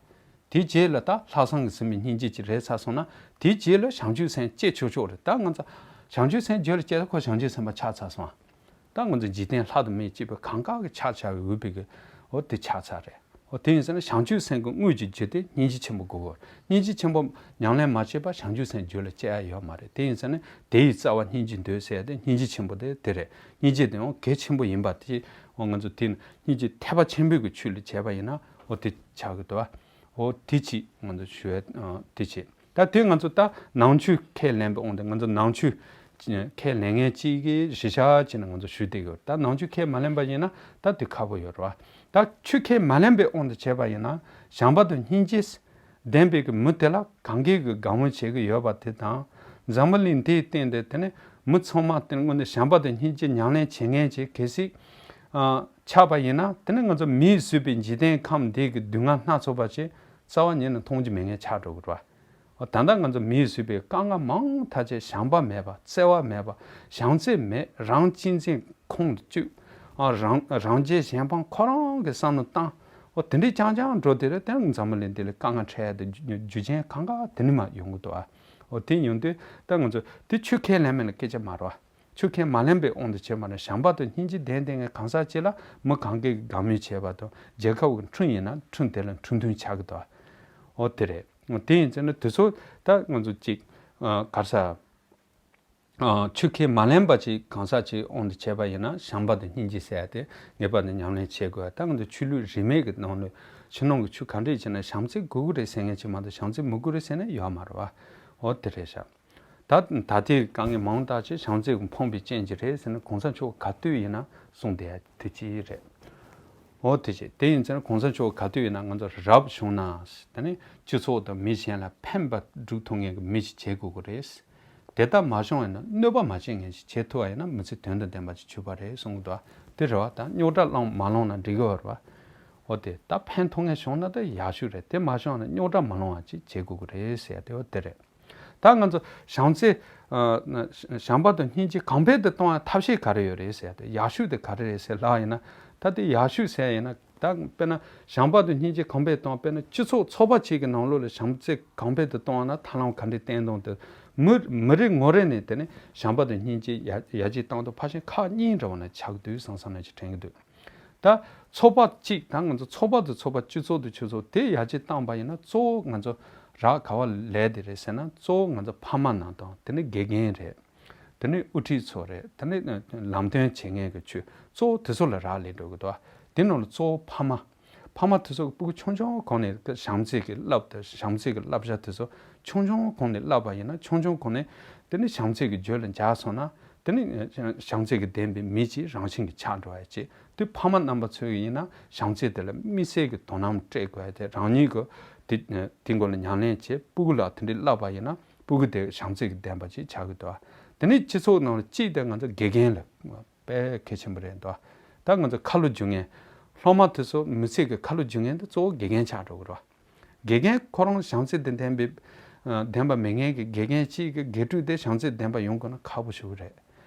དེའི་རྗེས་ལ་ད་ལྷག་བསམ་གྱིས་ཟིན་པའི་སྙིང་རྗེ་ཅིག་རེད་ཚར་སོང་ན། དེའི་རྗེས་ལ་བྱང་ཆུབ་སེམས་སྐྱེ་ཆོག་ཆོག་རེད། ད་ང་ཚོ་བྱང་ཆུབ་སེམས་རྒྱུད་ལ་སྐྱེས་ད་ཁོ་བྱང་ཆུབ་སེམས་དཔའ་ཆགས་ཚར་སོང་། ད་ང་ཚོ་འཇིག་རྟེན་ལྷ་དང་མི་བཅས་པའི་གང་ག་གི་ཆགས་ཆགས་ཀྱི་འོས་པའི་གི་འོ་དེ་ཆགས་ཚར་རེད། འོ་དེ་ཡིན་ཟེར་ན་བྱང་ཆུབ་སེམས་ཀྱི་དངོས་ཀྱི་རྒྱུ་དེ་སྙིང་རྗེ་ཆེན་པོ་དགོས་གོ། སྙིང་རྗེ་ཆེན་པོ་ཉམས་ལེན་མ་བྱས་པར་བྱང་ཆུབ་སེམས་རྒྱུད་ལ་སྐྱེ་ཡ་ཡོད་མ་རེད། དེ་ཡིན་ཟེར་ན་དེ་ཡི་རྩ་བ་སྙིང་རྗེ་འདོད་ཟེར་ཡ་དེ་སྙིང་རྗེ་ཆེན་པོ་དེ་དེ་རེད། སྙིང་རྗེ་དེ་ཡང་གལ་ཆེན་པོ་ཡིན་པ་དེ། འོ་ང་ཚོ་དེ་ནི་སྙིང་རྗེ་ཐེག་པ་ཆེན་པོའི་གི་ཆོས་ལ་བྱས་པ་ཡིན་ན་འོ་དེ་ཆགས་ཀྱི་འདུག་བ། འོ་དེ་ཅིག་ང་ཚོ་ཞུ་ཡ་དེ་བྱས། ད་དེ་ང་ཚོ་ད་ནང་ཆོས་ཁས་ལེན་པའི་དབང་དུ། ང་ཚོ་ནང་ཆོས་ཁས་ལེན་མཁན་གཅིག་གིས་གཞི་བཞག་བྱས་ནས་ང་ཚོ་ཞུ་བསྡད་ཀྱི་ཡོད། ད་ནང་ཆོས་ཁས་མ་ལེན་པ་ཡིན་ན་ད་དེ་ཁག་པོ་ཡོད་རེད་བ། ད་ཆོས་ཁས་མ་ལེན་པའི་དབང་དུ་བྱས་པ་ཡིན་ན། བྱམས་པ་དང་སྙིང་རྗེ་ལྡན་པའི་གི་མི་དེ་ལ་གང་གིས་གི་དགའ་མོས་བྱེད་ཀྱི་ཡོད་པ་དེ་དང་། འཛམ་བུ་གླིང་འདིའི་སྟེང་དུ་དེ་ནི་མི་ཚང་མ་དེ་དངོས་གནས་བྱམས་པ་དང་སྙིང་རྗེ་ཉམས་ལེན་བྱེད་མཁན་ཅིག་གལ་སྲིད་ཨ་ཆགས་པ་ཡིན་ན། དེ་ནི་ང་ཚོ་མིས་བཟོས་པའི་འཇིག་རྟེན་ཁམས་འདི་གི་སྡུག་བསྔལ་སྣ་ཚོགས་པ་ཅིག་རྩ་བ་ཉིད་ནས་མཐོང་རྒྱུ་མེད་མཁན་ཆགས་འགྲོ་གི་རེད་བ། འོ་ད་ལྟ་ང་ཚོ་མིས་བཟོས་པའི་དཀའ་ངལ་མང་ཐག་ཆོད། བྱམས་པ་མེད་པ། བརྩེ་བ་མེད་པ། བྱམས་བརྩེ་མེད། རང་གཅེས་འཛིན་ཁོང་དུ་བཅུག་ཨ་རང་རང་རྒྱལ་གཞན་ཕམ་ཁོ་རང་གི་བསམ་བློ་བཏང་། འོ་དེ་འདྲའི་རྐྱང་རྐྱང་འགྲོ་དེ་རེད། དེ་འཛམ་བུ་གླིང་འདི་ལ་དཀའ་ངལ་འཕྲད་དེ་རྒྱུ་རྐྱེན་གང་ག་དེ་ནི་མ་ཡོང་གི་འདུག་ཨ། འོ་དེ་ཡོང་དུས་ད་ང་ཚོ་དེ་ཆོས་ཁས་ལེན་མིན་ལ་སྐད་ཆ་མ་རེད་བ། ཆོས་ཁས་མ་ལེན་པའི་དབང་དུ་བྱས་པ་ནི་བྱམས་པ་དང་སྙིང་རྗེ་ལྡན་ལྡན་གྱི་གང་ཟག་ཅིག་ལ་མི་གང་གིས་དགའ་མོས་བྱས་པ་དང་། རྒྱལ་ཁབ་ཀྱི་འཕྲིན་ཡིན་ན་འཕྲིན་དེ་ལ་འཕྲིན་མཐུན་ཆགས་ཀྱི་འདུག་འོ་དེ་རེད། དེ་ཡིན་ཚེ་ནི་དེ་ཚོ་ད་ང་ཚོ་གཅིག་ག་རེ་ཟ། ཆོས་ཁས་མ་ལེན་པ་ཅིག་གང་ཟག་ཅིག་དབང་དུ་བྱས་པ་ཡིན་ན་བྱམས་པ་དང་སྙིང་རྗེ་ཟེར་ཡ་དེ་ངེས་པར་དུ་ཉམས་ལེན་བྱེད་དགོས། ད་ང་ཚོ་ཆོས་ལུགས་རིས་མེད་ཀྱི་ནང་ལ་ཕྱི་ནང་གི་ཆོས་ག་འདྲས་བྱས་ན་བྱམས་བརྩེ་དགོས་ཀྱི་རེད་ཟེར་མཁན་ཅིག་མ་གཏོགས་བྱམས་བརྩེ་མི་དགོས་རེད་ཟེར་ན་ཡོད་མ་རེད་བ། འོ་དེ་རེད་ཤག་ད་ད་ལྟའི་དཀའ་ངལ་མང་དག་ཅིག་བྱམས་བརྩེས་ཕོངས་པའི་རྐྱེན་གྱིས་རེད་ཟེར་ན་གོང་ས་མཆོག་ག་དུས་ཡིན་ན་གསུངས་བསྡད་ཡ་དེ་ཅི་རེད། འོ་དེ་ཅི་དེ་ཡིན་ཚེ་ན་གོང་ས་མཆོག་ག་དུས་ཡིན་ན་ང་ཚོ་རབ་བྱུང་ན་དེ་ནི་སྤྱི་ཚོགས་དང་མི་གཞན་ལ་ཕན་པ་སྒྲུབ་ཐུབ་མཁན་གྱི་མི་ཞིག་བྱེད་དགོས་ཀྱི་རེད། དེ་ལྟར་མ་བྱུང་ཡིན་ན་གནོད་པ་མ་བྱེད་མཁན་ཞིག་བྱེད་ཐུབ་པ་ཡིན་ན་མི་ཚེ་དོན་དང་ལྡན་པ་ཞིག་བྱུང་བ་རེད་གསུངས་འདུག་དེ་རེད་བ། ད་རྙོག་དྲ་བསླངས་མ་བསླངས་ན་འགྲིག་གི་ཡོད་རེད་བ། འོ་དེ་ད་ཕན་ཐོགས་མཁན་བྱུང་ན་ད་ཡག་ཤོས་རེད། དེ་མ་བྱུང་ན་རྙོག་དྲ་མ་སློང་བ་ཅིག་བྱེད་དགོས་ཀྱི་རེད་ཟེར་ཡ་དེ་འོ་དེ་རེད། ད་ང་ཚོ་བྱམས་བརྩེ། ཨ་བྱམས་པ་དང་སྙིང་རྗེ་གོང་འཕེལ་དུ་གཏོང་བའི་ཐབས་ཤེས་ག་རེ་ཡོད་རེད་ཟེར་ཏེ། ཡག་ཤོས་དེ་ག་རེ་རེད་ཟེར་ལབ་ཡིན་ན། ད་དེ་ཡག་ཤོས་ཟེར་ཡིན་ན། ད་དཔེར་ན་བྱམས་པ་དང་སྙིང་རྗེ་གོང་འཕེལ་གཏོང་། དཔེར་ན་སྤྱི་ཚོགས་ཚོགས་པ་གཅིག་གི་ནང་ལོགས་ལ་བྱམས་བརྩེ་གོང་འཕེལ་དུ་གཏོང་བ་ན་ཐབས་ལམ་ག་འདྲས་བསྟེན་དང་དེ། མི་མི་རེ་ངོ་རེ་ནས་དེ་ནས་བྱམས་པ་དང་སྙིང་རྗེ་ཡར་ཡར་རྒྱས་བཏང་དུས་ཕལ་ཆེར་ཁག་གཉིས་འདྲ་བོ་ན་ཆགས་དུས་བསམ་བསམ་ན་ཅིག་དྲན་གྱི་འདུག་ད་ཚོགས་པ་གཅིག་ད་ང་ཚོ་ཚོགས་པ་དང་ཚོགས་པ་སྤྱི་ཚོགས་དང་སྤྱི་ཚོགས་དེ་ཡར་རྒྱས་བཏང་པ་ཡིན་ན་གཙོ་བོ་ང་ཚོ་རག་ག་བ་ལས་དེ་རེད་ཟེར་ན། གཙོ་བོ་ང་ཚོ་ཕ་མ་རྣམས་དང་། དེ་ནས་དགེ་རྒན་རེད། དེ་ནས་དབུ་ཁྲིད་ཚོ་རེད། དེ་ནས་ལམ་སྟོན་བྱེད་མཁན་གྱི་ཆོས་གཙོ་བོ་དེ་ཚོ་ལ་རག་ལས་འགྲོ་གི་འདུག་དེ་ནང་ལ་གཙོ་བོ་ཕ་མ། ཕ་མ་དེ་ཚོ་གི་སྤུ་གུ་ཆུང་ཆུང་གོང་ནས་བྱམས་བརྩེ་གི་བསླབ་དང་། བྱམས་བརྩེ་གི་བསླབ་བྱ་དེ་ཚོ་ཆུང་ཆུང་གོང་ནས་བསླབ་པ་ཡིན་ན། ཆུང་ཆུང་གོང་ནས་དེ་ནི་བྱམས་བརྩེ་གི་རྒྱུད་ལ་འཇགས་སོང་ན། དེ་ནི་བྱམས་བརྩེ་གི་ལྡན་པའི་མི་ཅིག་རང་བཞིན་གྱིས་ཆགས་འགྲོ་བ་ཡ་ཅིག་དེ་ཕ་མ་རྣམ་པ་ཚོས་ཡིན་ན་བྱམས་བརྩེ་དེ་ལ་དམིགས་བསལ་གྱི་དོ་སྣང་སྤྲད་དགོས་ཡ་དེ། རང་ཉིད་ཀྱིས་དེ་དེ་སྐོར་ལ་ཉམས་ལེན་བྱས་སྤུ་གུ་ལ་དེ་འདྲའི་བསླབ་པ་ཡིན་ན་སྤུ་གུ་དེ་བྱམས་བརྩེ་གི་ལྡན་པ་ཅིག་ཆགས་ཀྱི་འདུག་དེ་ནི་སྤྱི་ཚོགས་ནང་ལ་གཅིག་དེ་ང་ཚོ་དགེ་རྒན་ལ་དཔེ་གལ་ཆེན་པོ་རེད་འདུག་ད་ང་ཚོ་ཁ་ལོ་སྒྱུར་མཁན། སློབ་མ་དེ་ཚོ་མི་ཚེ་གི་ཁ་ལོ་སྒྱུར་མཁན་དེ་གཙོ་བོ་དགེ་རྒན་ཆགས་འགྲོ་གི་རེད། དགེ་རྒན་ཁོ་རང་བྱམས་བརྩེ་དང་ལྡན་པའི་ལྡན་པ་མེད་མཁན་གྱི་དགེ་རྒན་གཅིག་གི་དགེ་ཕྲུག་དེ་བྱམས་བརྩེ་ལྡན་པ་ཡོང་དགོས་ན་ཁག་པོ་ཞིག་རེད།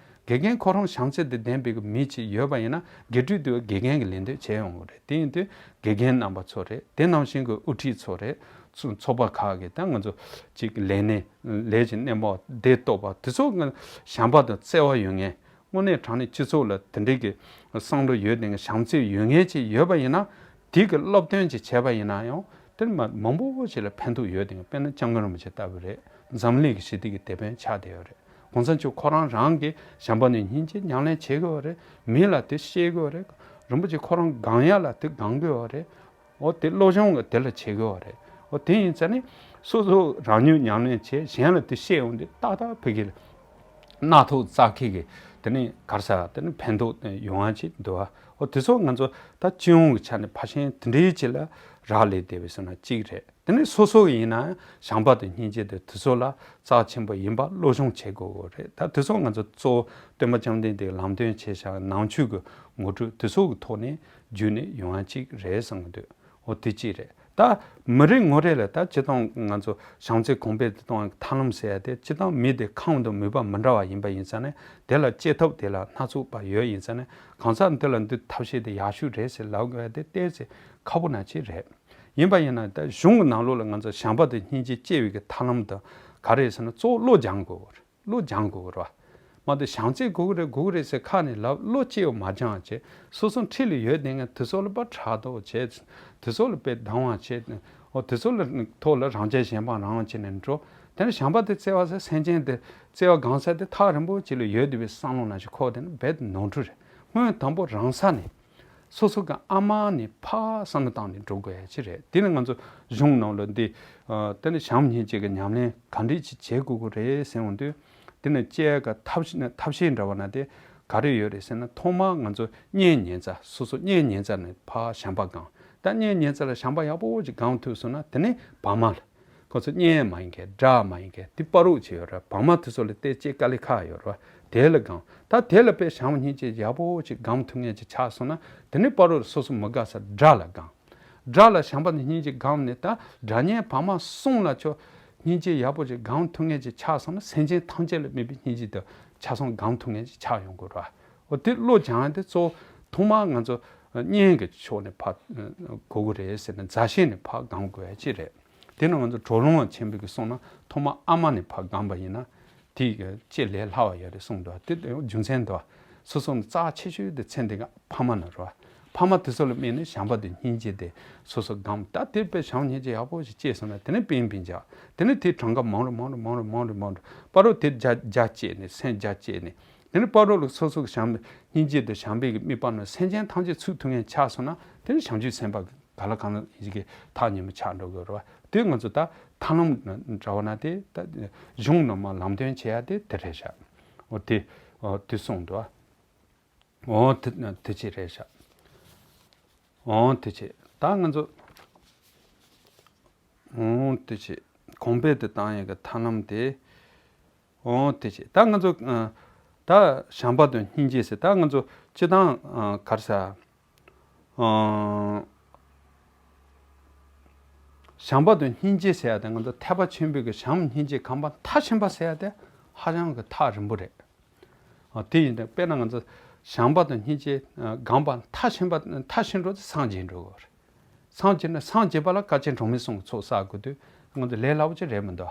དགེ་རྒན་ཁོ་རང་བྱམས་བརྩེ་དང་ལྡན་པའི་མི་གཅིག་ཡོད་པ་ཡིན་ན་དགེ་ཕྲུག་དེ་དགེ་རྒན་གྱི་ལས་དོན་བྱེད་ཡོང་གི་རེད། དེ་ཡིན་དུས་དགེ་རྒན་རྣམ་པ་ཚོ་རེད། དེ་ནང་བཞིན་གྱི་དབུ་ཁྲིད་ཚོ་རེད། ཚོ་ཚོགས་པ་ཁག་གི་ད་ང་ཚོ་གཅིག་ལས་སྣེ་ལས་ཀྱི་སྣེ་མོ་སྡེ་གཏོད་པ་དེ་ཚོ་བྱམས་པ་དང་བརྩེ་བ་ཡོད་མཁན། དངོས་གནས་དྲང་གནས་སྤྱི་ཚོགས་ལ་དེ་འདྲའི་གི་བསམ་བློ་ཡོད་དེ། བྱམས་བརྩེ་ཡོད་མཁན་ཅིག་ཡོད་པ་ཡིན་ན། དེ་གི་སློབ་སྟོན་ཅིག་བྱས་པ་ཡིན་ན་ཡང་དེ་མ་མང་པོ་ཞིག་ལ་ཕན་ཐོགས་ཡོད་དེ། དཔེར་ན་སྐྱབས་མགོན་རིན་པོ་ཆེ་ལྟ་བུ་རེད། འཛམ་གླིང་གི་ཞི་བདེ་གི་དེད་དཔོན་ཆགས་བསྡད་ཡོད་རེད། གོང་ས་མཆོག་ཁོ་རང་རང་གིས་བྱམས་པ་ནས་སྙིང་རྗེ་ཉམས་ལེན་བྱེད་དགོས་རེད། མི་ལ་དེ་ཤེས་དགོས་རེད། རིན་པོ་ཆེ་ཁོ་རང་སྒང་ཡ་ལ་དེ་སྒང་དགོས་རེད། འོ་དེ་སློབ་སྦྱོང་གི་དེ་ལ་བྱེད་དགོས་པ་རེད། འོ་དེ་ཡིན་ཙང་ནི་སོ་སོ་རང་ཉིད་ཉམས་ལེན་བྱས་གཞན་ལ་དེ་བཤད་ཡོང་དུས་ཏག་ཏག་ཕ་གི་ལ་སྣ་ཐོག་བཙག་གི་གི་དེ་ནི་ག་རེ་ཟ་དེ་ནི་ཕན་ཐོགས་ཡོང་བ་ཅིག་འདུག་ཨ། འོ་དེ་ཚོ་ང་ཚོ་ད་སྤྱི་ཡོངས་ཀྱི་ཆ་ནས་ཕར་ཕྱིན་དེ་འདྲའི་ཅིག་ལ་རག་ལས་བསྡད་པའི་ཟེར་ན་གཅིག་རེད། དེ་ནས་སོ་སོ་ཡིན་ན་བྱམས་པ་དང་སྙིང་རྗེ་དེ་དེ་ཚོ་ལ་རྩ་ཆེན་པོ་ཡིན་པ་སློབ་སྦྱོང་བྱེད་དགོས་རེད། ད་དེ་ཚོ་ང་ཚོ་གཙོ་བོ་སྟོན་པ་བཅོམ་ལྡན་འདས་ལམ་སྟོན་བྱས་བཞག་ནང་ཆོས་ཀྱི་ངོ་སྤྲོད་དེ་ཚོ་གི་ཐོག་ནས་བརྒྱུད་ནས་ཡོང་ཡ་གཅིག་རེད་བསམ་གྱི་འདུག་འོ་དེ་གཅིག་རེད། ད་མི་རེ་ངོ་རེ་ལ་ད་སྤྱིར་བཏང་ང་ཚོ་བྱམས་བརྩེ་གོང་འཕེལ་དུ་གཏོང་བའི་ཐབས་ལམ་ཟེར་ཡ་དེ་སྤྱིར་བཏང་མི་དེ་ཁམས་དང་མོས་པ་མི་འདྲ་བ་ཡིན་པ་ཡིན་ཙང་ནས་དེ་ལ་སྐྱེ་ཐབས་དེ་ལ་སྣ་ཚོགས་པ་ཡོད་ཡིན་ཙང་ནས་གང་ཟག་འདི་ལ་འདི་ཐབས་ཤེས་དེ་ཡག་ཤོས་རེད་ཟེར་ལབ་དགོས་ཡ་དེ་ཏོག་ཙམ་ཁག་པོ་ན་ཅིག་རེད། ཡིན་པ་ཡིན་ན་ད་གཞུང་གི་ནང་ལོགས་ལ་ང་ཚོ་བྱམས་པ་དང་སྙིང་རྗེ་སྐྱེ་བའི་གི་ཐབས་ལམ་དང་ག་རེ་ཟེར་ན་གཙོ་བོ་བློ་སྦྱང་དགོས་རེད། བློ་སྦྱང་དགོས་རེད་བ། མ་གཏོགས་བྱམས་བརྩེ་དགོས་ཀྱི་རེད་དགོས་ཀྱི་རེད་ཟེར་ཁ་ནས་ལབ་བློ་སྐྱེ་བ་མ་སྦྱངས་བྱས་སོ་སོ་འཁྲིས་ལ་ཡོད་བསྡད་མཁན་དེ་ཚོ་ལ་པ་ཕྲག་དོག་བྱས་དེ་ཚོ་ལ་དཔེ་སྡང་བ་བྱས་ཨོ་དེ་ཚོ་ལ་ཐོག་ལ་རང་རྒྱལ་གཞན་ཕམ་རང་བྱས་ནས་འགྲོ། དེ་ནས་བྱམས་པ་དེ་བརྩེ་བ་ཟེར་སེམས་ཅན་དེ་བརྩེ་བ་སྒང་ས་དེ་ཐག་རིང་པོ་ཅིག་ལ་ཡོད་བསྡད་པའི་བསམ་བློ་ནང་བཞིན་ཁོ་དེ་ནི་རྦད་དེ་ནོར་འཁྲུལ་རེད། སྔོན་དང་པོ་རང་ས་ནས། སོ་སོ་གི་ཨ་མ་ནས་ཕར་བསམ་བློ་བཏང་ནས་འགྲོ་དགོས་ཡ་ཅིག་རེད། དེ་ནི་ང་ཚོ་གཞུང་ནང་ལ་འདི་ཨ་དེ་ནི་བྱམས་སྙིང་རྗེ་གི་ཉམས་ལེན་ག་འདྲས་ཅིག་བྱེད་དགོས་ཀྱི་རེད་ཟེར་འོང་དུས། དེ་ནི་སྐྱེ་གི་ཐབས་ཤེས་ཐབས་ཤེས་འདྲ་བ་ན་དེ་ག་རེ་ཡོད་རེད་ཟེར་ན་ཐོག་མར་ང་ཚོ་གཉེན་ཉེ་ཚན་སོ་སོ་གཉེན་ཉེ་ཚན་ནས་ཕར་བྱམས་པ་སྒང་། ད་གཉེན་ཉེ་ཚན་ལ་བྱམས་པ་ཡག་པོ་ཅིག་སྒང་ཐུབ་སོང་ན་དེ་ནི་བག་མ་ལ། ཁོ་ཚོ་གཉེན་མ་ཡིན་མཁན་དགྲ་མ་ཡིན་མཁན་དེ་བར་རོགས་བྱས་ཡོད་རེད། བག་མ་དེ་ཚོ་ལ་བལྟས་བྱས་དཀའ་ལས་ཁག་ཡོད་རེད། དེ་ལ་སྒང་། ད་དེ་ལ་དཔེ་བྱམས་སྙིང་རྗེ་ཡག་པོ་ཅིག་སྒང་ཐུབ་མཁན་ཅིག་ཆགས་སོང་ན་དེ་ནི་བར་རོགས་སོ་སོ་མི་དགའ་ས་དགྲ་ལ་སྒང་། དགྲ་ལ་བྱམས་པ་དང་སྙིང་རྗེ་སྒང་ནས་ད་དགྲ་གཉེན་བག་མ་གསུམ་ལ་ཆོ་སྙིང་རྗེ་ཡག་པོ་ཅིག་སྒང་ཐུབ་མཁན་ཅིག་ཆགས་སོང་ན་སེམས་ཅན་ཐམས་ཅད་ལ་དམིགས་པའི་སྙིང་རྗེ་དང་ཆ་ཚང་སྒང་ཐུབ་མཁན་ཅིག་ཆགས་ཡོང་དགོས་རེད། འོ་དེ་བློ་སྦྱང་ཡ་དེ་གཙོ་བོ་ཐོག་མར་ང་ཚོ་གཉེན་གྱི་ཕྱོགས་ནས་ཕར་དགོས་ཀྱི་རེད་ཟེར་ན་མཛའ་བཤེས་ནས་ཕར་སྒང་དགོས་ཡ་ཅིག་རེད། དེ་ནི་ང་ཚོ་གྲོགས་ལུང་བ་ཆེན་པོའི་གི་གསུང་ན་ཐོག་མར་ཨ་མ་ནས་ཕར་སྒང་པ་ཡིན་ན་དེའི་གི་ལྕེ་ལས་སླ་བ་ཡོད་རེད་གསུངས་འདུག་དེ་རྒྱུ་མཚན་འདུག་སོ་སོ་ནི་རྩ་ཆེ་ཤོས་དེ་ཚེ་འདི་ག་ཕ་མ་ནི་རེད་བ། ཕ་མ་དེ་ཚོ་ལ་དམིགས་ནས་བྱམས་པ་དང་སྙིང་རྗེ་དེ་སོ་སོ་སྒང་ད་དེ་དཔེ་བྱམས་སྙིང་རྗེ་ཡག་པོ་ཞིག་སྐྱེས་སོང་ན་དེ་ནི་དཔེ་ཡིན་པིན་ཇག་དེ་ནི་དེ་གྲངས་ཀ་མང་རུ་མང་རུ་མང་རུ་མང་རུ་མང་རུ་བར་རོ་དེ་རྒྱ་རྒྱ་བསྐྱེད་ནས་སེམས་རྒྱ་བསྐྱེད་ནས་དེ་ནི་བར་རོ་ལ་སོ་སོ་གི་བྱམས་སྙིང་རྗེ་དང་བྱམས་པའི་གི་དམིགས་པ་ནི་སེམས་ཅན་ཐམས་ཅད་ཚུགས་ཐུབ་མཁན་ཆགས་སོང་ན་དེ་ནི་བྱང་ཆུབ་སེམས་དཔའ་གི་ག་ལ་གང་ལ་ཡི་གེ་ཐག་ཉེ་མོ་ཆགས་འགྲོ་དགོས་རེད་བ། དེ་ང་ཚོ་ད་ཐབས་ལམ་འདྲ་བ་ན་དེ་ད་གཞུང་ནང་མ་ལམ་སྟོན་བྱེད་ཡ་དེ་དེ་རེད་ཤག་འོ་དེ་འོ་དེ་གསུངས་འདུག་འོ་དེ་དེ་ཅི་རེད་ཤག་འོ་དེ་ཅི་ད་ང་ཚོ་འོ་དེ་ཅི་གོང་འཕེལ་དུ་བཏང་ཡ་གི་ཐབས་ལམ་དེ། འོ་དེ་བྱས་ད་ང་ཚོ་ཨ་ད་བྱམས་པ་དང་སྙིང་རྗེ་ཟེར་ད་ང་ཚོ་སྤྱི་བཏང་ཨ་ག་རེ་ཟེར་ཨ་བྱམས་པ་དང་སྙིང་རྗེ་ཟེར་ཡ་དེ་ང་ཚོ་ཐེག་པ་ཆེན་པོའི་གི་བྱམས་སྙིང་རྗེ་སྒོམ་པ་མཐར་ཕྱིན་པ་ཟེར་ཡ་དེ་ཧ་ཅང་གི་ཐག་རིང་པོ་རེད། ཨ་དེ་ཡིན་ད་དཔེར་ན་ང་ཚོ་བྱམས་པ་དང་སྙིང་རྗེ་ཨ་སྒོམ་པ་མཐར་ཕྱིན་པ་མཐར་ཕྱིན་འགྲོ་དེ་སངས་རྒྱས་འགྲོ་དགོས་རེད། སངས་རྒྱས་ན་སངས་རྒྱས་པ་ལ་དཀའ་སྤྱད་གྲངས་མེད་གསུམ་གྱི་ཚོགས་བསགས་དགོས་དུས་ང་ཚོ་ལས་སླ་པོ་ཅིག་རེད་མི་འདུག་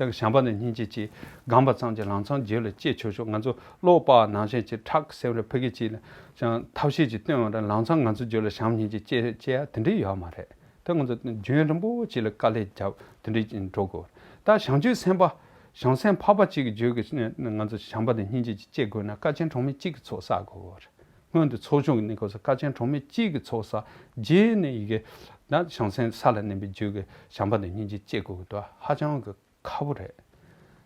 ད་གི་བྱམས་པ་དང་སྙིང་རྗེ་ཅིག་སྒོམ་པ་ཙམ་གྱིས་ལམ་སང་རྒྱུད་ལ་སྐྱེ་ཆོག་ཆོག་ང་ཚོ་ཀློག་པ་ནང་བཞིན་ཅིག་ཁྲག་ཟེར་བ་ཕ་གི་ཅིག་ལ་ཅང་ཐབས་ཤེས་ཅིག་བཏོན་བ་རེད་ལམ་སང་ང་ཚོ་རྒྱུད་ལ་བྱམས་སྙིང་རྗེ་སྐྱེ་སྐྱེ་ཡ་དེ་འདྲ་ཡོད་མ་རེད། ད་ང་ཚོ་རྒྱུན་རིང་པོ་ཅིག་ལ་དཀའ་ལས་བརྒྱབ་དེ་འདྲ་ཅིག་འགྲོ་དགོས། ད་བྱང་ཆུབ་སེམས་དཔའ་བྱང་སེམས་འཕགས་པ་གཅིག་གི་རྒྱུད་ཀྱི་ང་ཚོ་བྱམས་པ་དང་སྙིང་རྗེ་ཅིག་སྐྱེ་དགོས་ན་དཀའ་ཆེན་གྲངས་མེད་གཅིག་གི་ཚོགས་བསགས་དགོས་པ་རེད། སྔོན་དུ་ཚོགས་ཆུང་གི་གནས་སྐབས་སུ་དཀའ་ཆེན་གྲངས་མེད་གཅིག་གི་ཚོགས་བསགས་རྗེས་ནས་ཡི་གེ་ན་བྱང་སེམས་ས་ལ་གནས་པའི་རྒྱུད་ཀྱི་བྱམས་པ་དང་སྙིང་རྗེ་སྐྱེ་དགོས་ཀྱི་འདུག་ཧ་ཅང་གི་ཁག་པོ་རེད།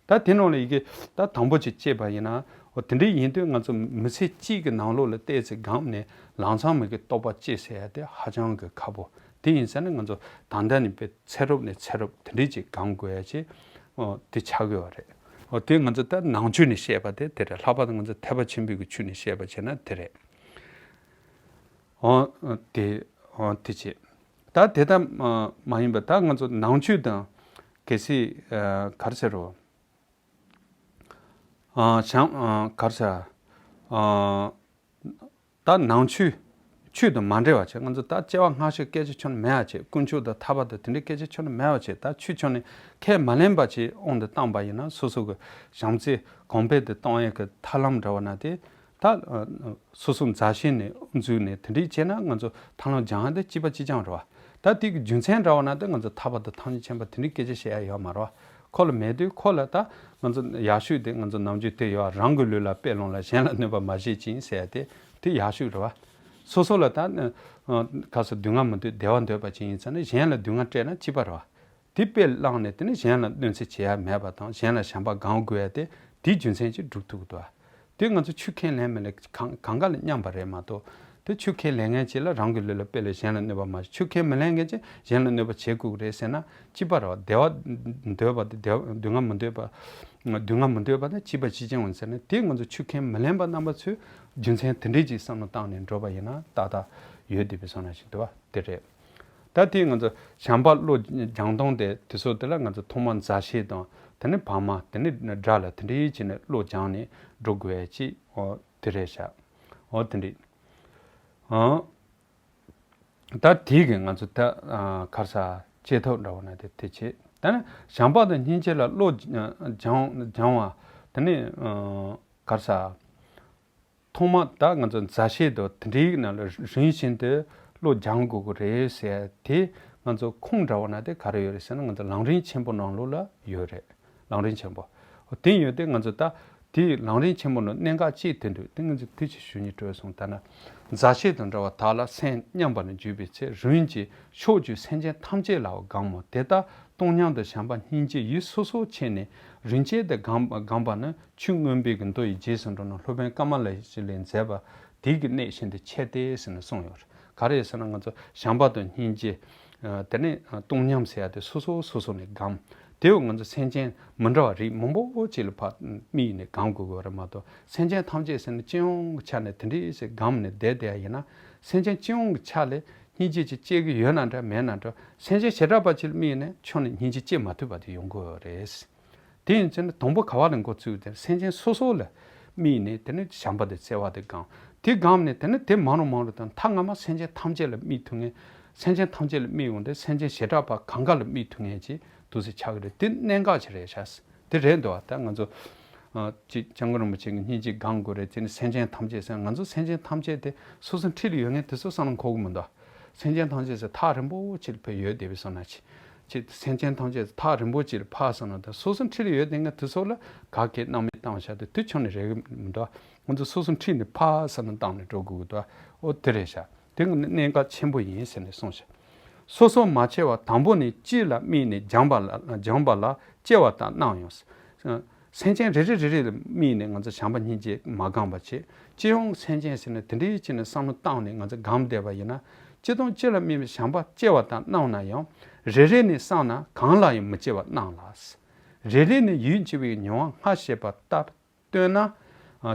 ད་དེ་ནང་ལ་ཡི་གེ་ད་དང་པོ་ཅིག་སྐྱེས་པ་ཡིན་ན་འོ་དེ་འདྲའི་ཡིན་དུས་ང་ཚོ་མི་ཚེ་གཅིག་གི་ནང་ལོགས་ལ་བལྟས་ཚེ་སྒོམ་ནས་ལམ་སང་མི་གི་རྟོགས་པ་སྐྱེ་ཟེར་ཡ་དེ་ཧ་ཅང་གི་ཁག་པོ། དེ་ཡིན་ཟེར་ན་ང་ཚོ་ད་ལྟ་ནས་དཔེ་ཚེ་རབས་ནས་ཚེ་རབས་དེ་འདྲའི་ཅིག་སྒོམ་དགོས་ཡ་ཅིག་འོ་དེ་ཆགས་ཀྱི་ཡོད་རེད། འོ་དེ་ང་ཚོ་ད་ནང་ཆོས་ནས་བཤད་པ་དེ་དེ་རེད། ལྷག་པར་དུ་ང་ཚོ་ཐེག་པ་ཆེན་པོའི་གི་ཆོས་ནས་བཤད་པ་བྱས་ན་དེ་རེད། འོ་དེ་འོ་དེ་བྱས། ད་དེ་ལྟ་མ་ཡིན་པ་ད་ང་ཚོ་ནང་ཆོས་དང་གལ་སྲིད་ག་རེ་ཟེར་རོ། བྱང་ག་རེ་ཟེར། ད་ནང་ཆོས་ཆོས་དང་མ་འབྲེལ་བ་བྱས་ང་ཚོ་ད་སྐྱེ་བ་སྔ་ཕྱི་སྐད་ཆ་ཁྱོན་ནས་མེད་པ་བྱས་དཀོན་མཆོག་དང་ཐར་པ་དང་དེ་འདྲའི་སྐད་ཆ་ཁྱོན་ནས་མེད་པ་བྱས་ད་ཆོས་ཁྱོན་ནས་ཁས་མ་ལེན་པ་བྱས་དབང་དུ་བཏང་པ་ཡིན་ན་སོ་སོ་གི་བྱམས་བརྩེ་གོང་འཕེལ་དུ་གཏོང་ཡས་ཀྱི་ཐབས་ལམ་འདྲ་བ་ན་དེ། ད་སོ་སོ་མཛའ་བཤེས་ནས་འཛུལ་ནས་དེ་འདྲའི་བྱས་ན་ང་ཚོ་ཐབས་ལམ་སྦྱང་ཡ་དེ་གཅིག་པ་གཅིག་རྐྱང་རེད་བ། ད་དེ་གི་རྒྱུ་མཚན་འདྲ་བ་ན་དེ་ང་ཚོ་ཐར་པ་དང་ཐམས་ཅད་མཁྱེན་པ་དེ་འདྲའི་སྐད་ཆ་བཤད་ཡ་ཡོད་མ་རེད་བ། ཁོ་ལ་མེད་དུས་ཁོ་ལ་ད་ང་ཚོ་ཡག་ཤོས་དེ་ང་ཚོ་ནམ་རྒྱུན་དེ་ཡོད་བ་རང་གི་ལུས་ལ་དཔེ་ལོངས་ལ་གཞན་ལ་གནོད་པ་མ་བྱེད་ཅིང་ཟེར་ཡ་དེ་དེ་ཡག་ཤོས་རེད་བ། སོ་སོ་ལ་ད་ག་སོ་སྡུག་བསྔལ་མི་འདོད་བདེ་བ་འདོད་པ་ཅིག་ཡིན་ཙང་ནས་གཞན་ལ་སྡུག་བསྔལ་སྤྲད་ན་གཅིག་པ་རེད་བ། དེ་དཔེ་བླངས་ནས་དེ་ནས་གཞན་ལ་གནོད་འཚེ་བྱེད་ཡ་མེད་པ་དང་གཞན་ལ་བྱམས་པ་སྒོམ་དགོས་ཡ་དེ་དེའི་རྒྱུ་མཚན་གྱིས་སྒྲུབ་ཐུབ་ཀྱི་འདུག་ཨ། དེ་ང་ཚོ་ཆོས་ཁས་ལེན་མི་ལེན་གང་གང་ག་ལ་མཉམ་པ་རེད་མ་གཏོགས་ དེ་ཆོས་ཁས་ལེན་མཁན་ཅིག་ལ་རང་གི་ལུས་ལ་སྤེལ་ལས་གཞན་ལ་གནོད་པ་མ་བྱེད། ཆོས་ཁས་མི་ལེན་མཁན་ཅིག་གཞན་ལ་གནོད་པ་བྱེད་དགོས་ཀྱི་རེད་ཟེར་ན་ཅི་པ་རེད་བ། བདེ་བ་འདོད་པ་དེ་བདེ་བ་སྡུག་བསྔལ་མི་འདོད་པ། སྡུག་བསྔལ་མི་འདོད་པ་དེ་ཅི་པ་ཅི་ཅན་འོང་ཟེར་ན། དེ་ང་ཚོ་ཆོས་ཁས་མི་ལེན་པ་རྣམ་པ་ཚོས་རྒྱུ་མཚན་དེ་འདྲས་ཅིག་བསམ་བློ་བཏང་ནས་འགྲོ་བ་ཡིན་ན་ཏག་ཏག་ཡོད་བསྡད་པའི་བསམ་བློ་ཞིག་འདུག་བ། དེ་རེད། ད་དེ་ང་ཚོ་བྱམས་པ་བློ་སྦྱང་སྟངས་དེ་དེ་ཚོ་དེ་ལ་ང་ཚོ་ཐོག་མར་མཛའ་བཤེས་དང་དེ་ནས་བག་མ་དེ་ནས་དགྲ་ལ་དེ་འདྲས་བྱས་ནས་བློ་སྦྱངས་ནས་འགྲོ་དགོས་ཡ་ཅིག་འོ་དེ་རེད་ཤག་འོ་དེ་འདྲས། ཨང་། ད་དེ་གི་ང་ཚོ་ད་ཨ་ག་རེ་ཟ་བྱེད་ཐབས་འདྲ་བོ་ན་དེ་དེ་བྱེད། ད་ནི་བྱམས་པ་དང་སྙིང་རྗེ་ལ་བློ་སྦྱང་སྦྱང་བ་དེ་ནི་ཨ་ག་རེ་ཟ། ཐོག་མ་ད་ང་ཚོ་མཛའ་བཤེས་དང་དེ་འདྲའི་ནང་ལ་རིམ་བཞིན་དུ་བློ་སྦྱང་དགོས་ཀྱི་རེད་ཟེར་དེ་ང་ཚོ་ཁུངས་འདྲ་བོ་ན་དེ་ག་རེ་ཡོད་རེད་ཟེར་ན། ང་ཚོ་ལམ་རིམ་ཆེན་པོ་ནང་ལོགས་ལ་ཡོད་རེད། ལམ་རིམ་ཆེན་པོ། དེ་ཡོད་དེ་ང་ཚོ་ད་དེའི་ལམ་རིམ་ཆེན་པོ་ནང་གནད་འགག་ཅིག་དེ་འདུག་དེ་ང་ཚོ་དེ་ཅིག་ཞུ་སྙིང་བྲོ་སོང་། ད་ན་མཛའ་བཤེས་དང་འདྲ་བ་དག་ལ་སེམས་མཉམ་པ་ནི་འཇུག་པའི་ཚེ། རིམ་གྱིས་ཕྱོགས་བཅུའི་སེམས་ཅན་ཐམས་ཅད་ལའང་གང་མོ། དེ་ལྟར་བཏང་སྙོམས་དང་བྱམས་པ་སྙིང་རྗེ་ཡིས། སོ་སོར་ཕྱེ་ནས་རིམ་གྱིས་དེ་གང་གང་བ་ནི། ཆོས་མངོན་པའི་གི་མདོ་ཡི་རྗེས་སུ་འགྲོ་ན། སློབ་དཔོན་ཀ་མ་ལ་ཤཱི་ལས་མཛད་པ་དེའི་གི་གནད་བཞིན་དུ་འཆད་དེ་ཟེར་ནས་གསུངས་ཡོད་རེད། ག་རེ་ཟེར་ན་ང་ཚོ་བྱམས་པ་དང་སྙིང་རྗེ་དེ་ནས་བཏང་སྙོམས་ཟེར་ཡ་དེ་སོ་སོ་སོ་སོ་ནས་སྒོམ། དེ་བས་ང་ཚོ་སེམས་ཅན་མི་འདྲ་བ་རིགས་མང་པོ་ཅིག་ལ་ཕར་དམིགས་ནས་སྒོམ་དགོས་ཀྱི་རེད་མ་གཏོགས། སེམས་ཅན་ཐམས་ཅད་ཟེར་ནས་སྤྱི་ཡོངས་ཀྱི་ཆ་ནས་དེ་འདྲའི་ཞིག་སྒོམ་ནས་བསྡད་བསྡད་ཡ་ཡིན་ན། སེམས་ཅན་སྤྱི་ཡོངས་ཀྱི་ཆ་ལས་སྙིང་རྗེ་ཅིག་སྐྱེ་གི་ཡོད་ན་འདྲ་མེད་ན་འདྲ། སེམས་ཅན་བྱེ་བྲག་པ་ཅིག་ལ་དམིགས་ནས་ཁྱོན་ནས་སྙིང་རྗེ་སྐྱེ་མ་ཐུབ་པ་དེ་ཡོང་གི་ཡོད་རེད། དེ་ཡིན་ཚེ་ནི་དང་པོ་ག་བ་ལ་འགོ་བཙུགས་ཏེ། སེམས་ཅན་སོ་སོ་ལ་དམིགས་ནས་དེ་ནི་བྱམས་པ་དང་བརྩེ་བ་དེ་སྒོམ། དེ་སྒོམ་ནས་དེ་ནི་དེ་མང་རུ་མང་རུ་དང་། མཐའ་སྔ་མ་སེམས་ཅན་ཐམས་ཅད་ལ་དམིགས་ཐུབ་མཁན། སེམས་ཅན་ཐམས་ཅད་ལ་དམིགས་འོང་དེ་སེམས་ཅན་བྱེ་བྲག་པ་གང་ག་ལ་དམིགས་ཐུབ་མཁན་ཅིག་འདུག་སེ་ཆགས་ཀྱི་རེད། དེ་གནད་འགག་ཅིག་རེད་ཤག་དེ་རེད་འདུག་བ། ད་ང་ཚོ་ཨ་ཅིག་སྐྱབས་མགོན་རིན་པོ་ཆེ་གི་སྙིང་རྗེ་སྒོམ་དགོས་རེད་ཅེས་ནས། སེམས་ཅན་ཐམས་ཅད་ཟེར། ང་ཚོ་སེམས་ཅན་ཐམས་ཅད་དེ་སོ་སོ་འཁྲིས་ལ་ཡོད་མཁན་དེ་ཚོ་བསམ་བློ་འཁོར་གི་མི་འདུག་སེམས་ཅན་ཐམས་ཅད་ཟེར་ཐག་རིང་པོ་ཅིག་ལ་ཕར་ཡོད་བསྡད་པའི་བསམ་ན་ཅི། ཅི་སེམས་ཅན་ཐམས་ཅད་ཐག་རིང་པོ་ཅིག་ལ་ཕར་བསམ་ན། ད་སོ་སོ་འཁྲིས་ལ་ཡོད་བསྡད་མཁན་དེ་ཚོ་ལ་ག་གེ་སྣང་མེད་བཏང་བཞག་དེ་དུས་ཆུང་ནས་རེད་གི་མི་འདུག་ང་ཚོ་སོ་སོ་འཁྲིས་ནས་ཕར་བསམ་བློ་བཏང་ནས་འགྲོ་དགོས་ཀྱི་འདུག་འོ་དེ་རེད་ཤག་དེ་གནད་འགག་ཆེན་པོ་ཡིན་ཟེར་ནས་གསུངས་ཤག་སོ་སོར་མ་ཕྱེ་བར་དང་པོ་ནས་སྤྱི་ལ་དམིགས་ནས་སྦྱངས་པ་ལ་སྦྱངས་པ་ལ་སྐྱེ་བ་དག་སྣང་ཡང་། སེམས་ཅན་རེ་རེ་རེ་རེ་ལ་དམིགས་ནས་ང་ཚོ་བྱམས་པ་སྙིང་རྗེ་མ་སྒོམ་པ་བྱེད། སྤྱི་ཡོངས་སེམས་ཅན་ཟེར་ནས་དེ་འདྲའི་བྱས་ནས་བསམ་བློ་བཏང་ནས་ང་ཚོ་སྒོམ་བསྡད་པ་ཡིན་ན། སྤྱི་དང་སྤྱི་ལ་དམིགས་པའི་བྱམས་པ་སྐྱེ་བ་དག་སྣང་ན་ཡང་། རེ་རེ་ནས་བསམ་ན་གང་ལ་ཡང་མི་སྐྱེ་བ་སྣང་ལ། རེ་རེ་ནས་ཡུད་ཆེ་བའི་མྱོང་བ་སྔར་བཤད་པ་ལྟར་སྟོན་ན།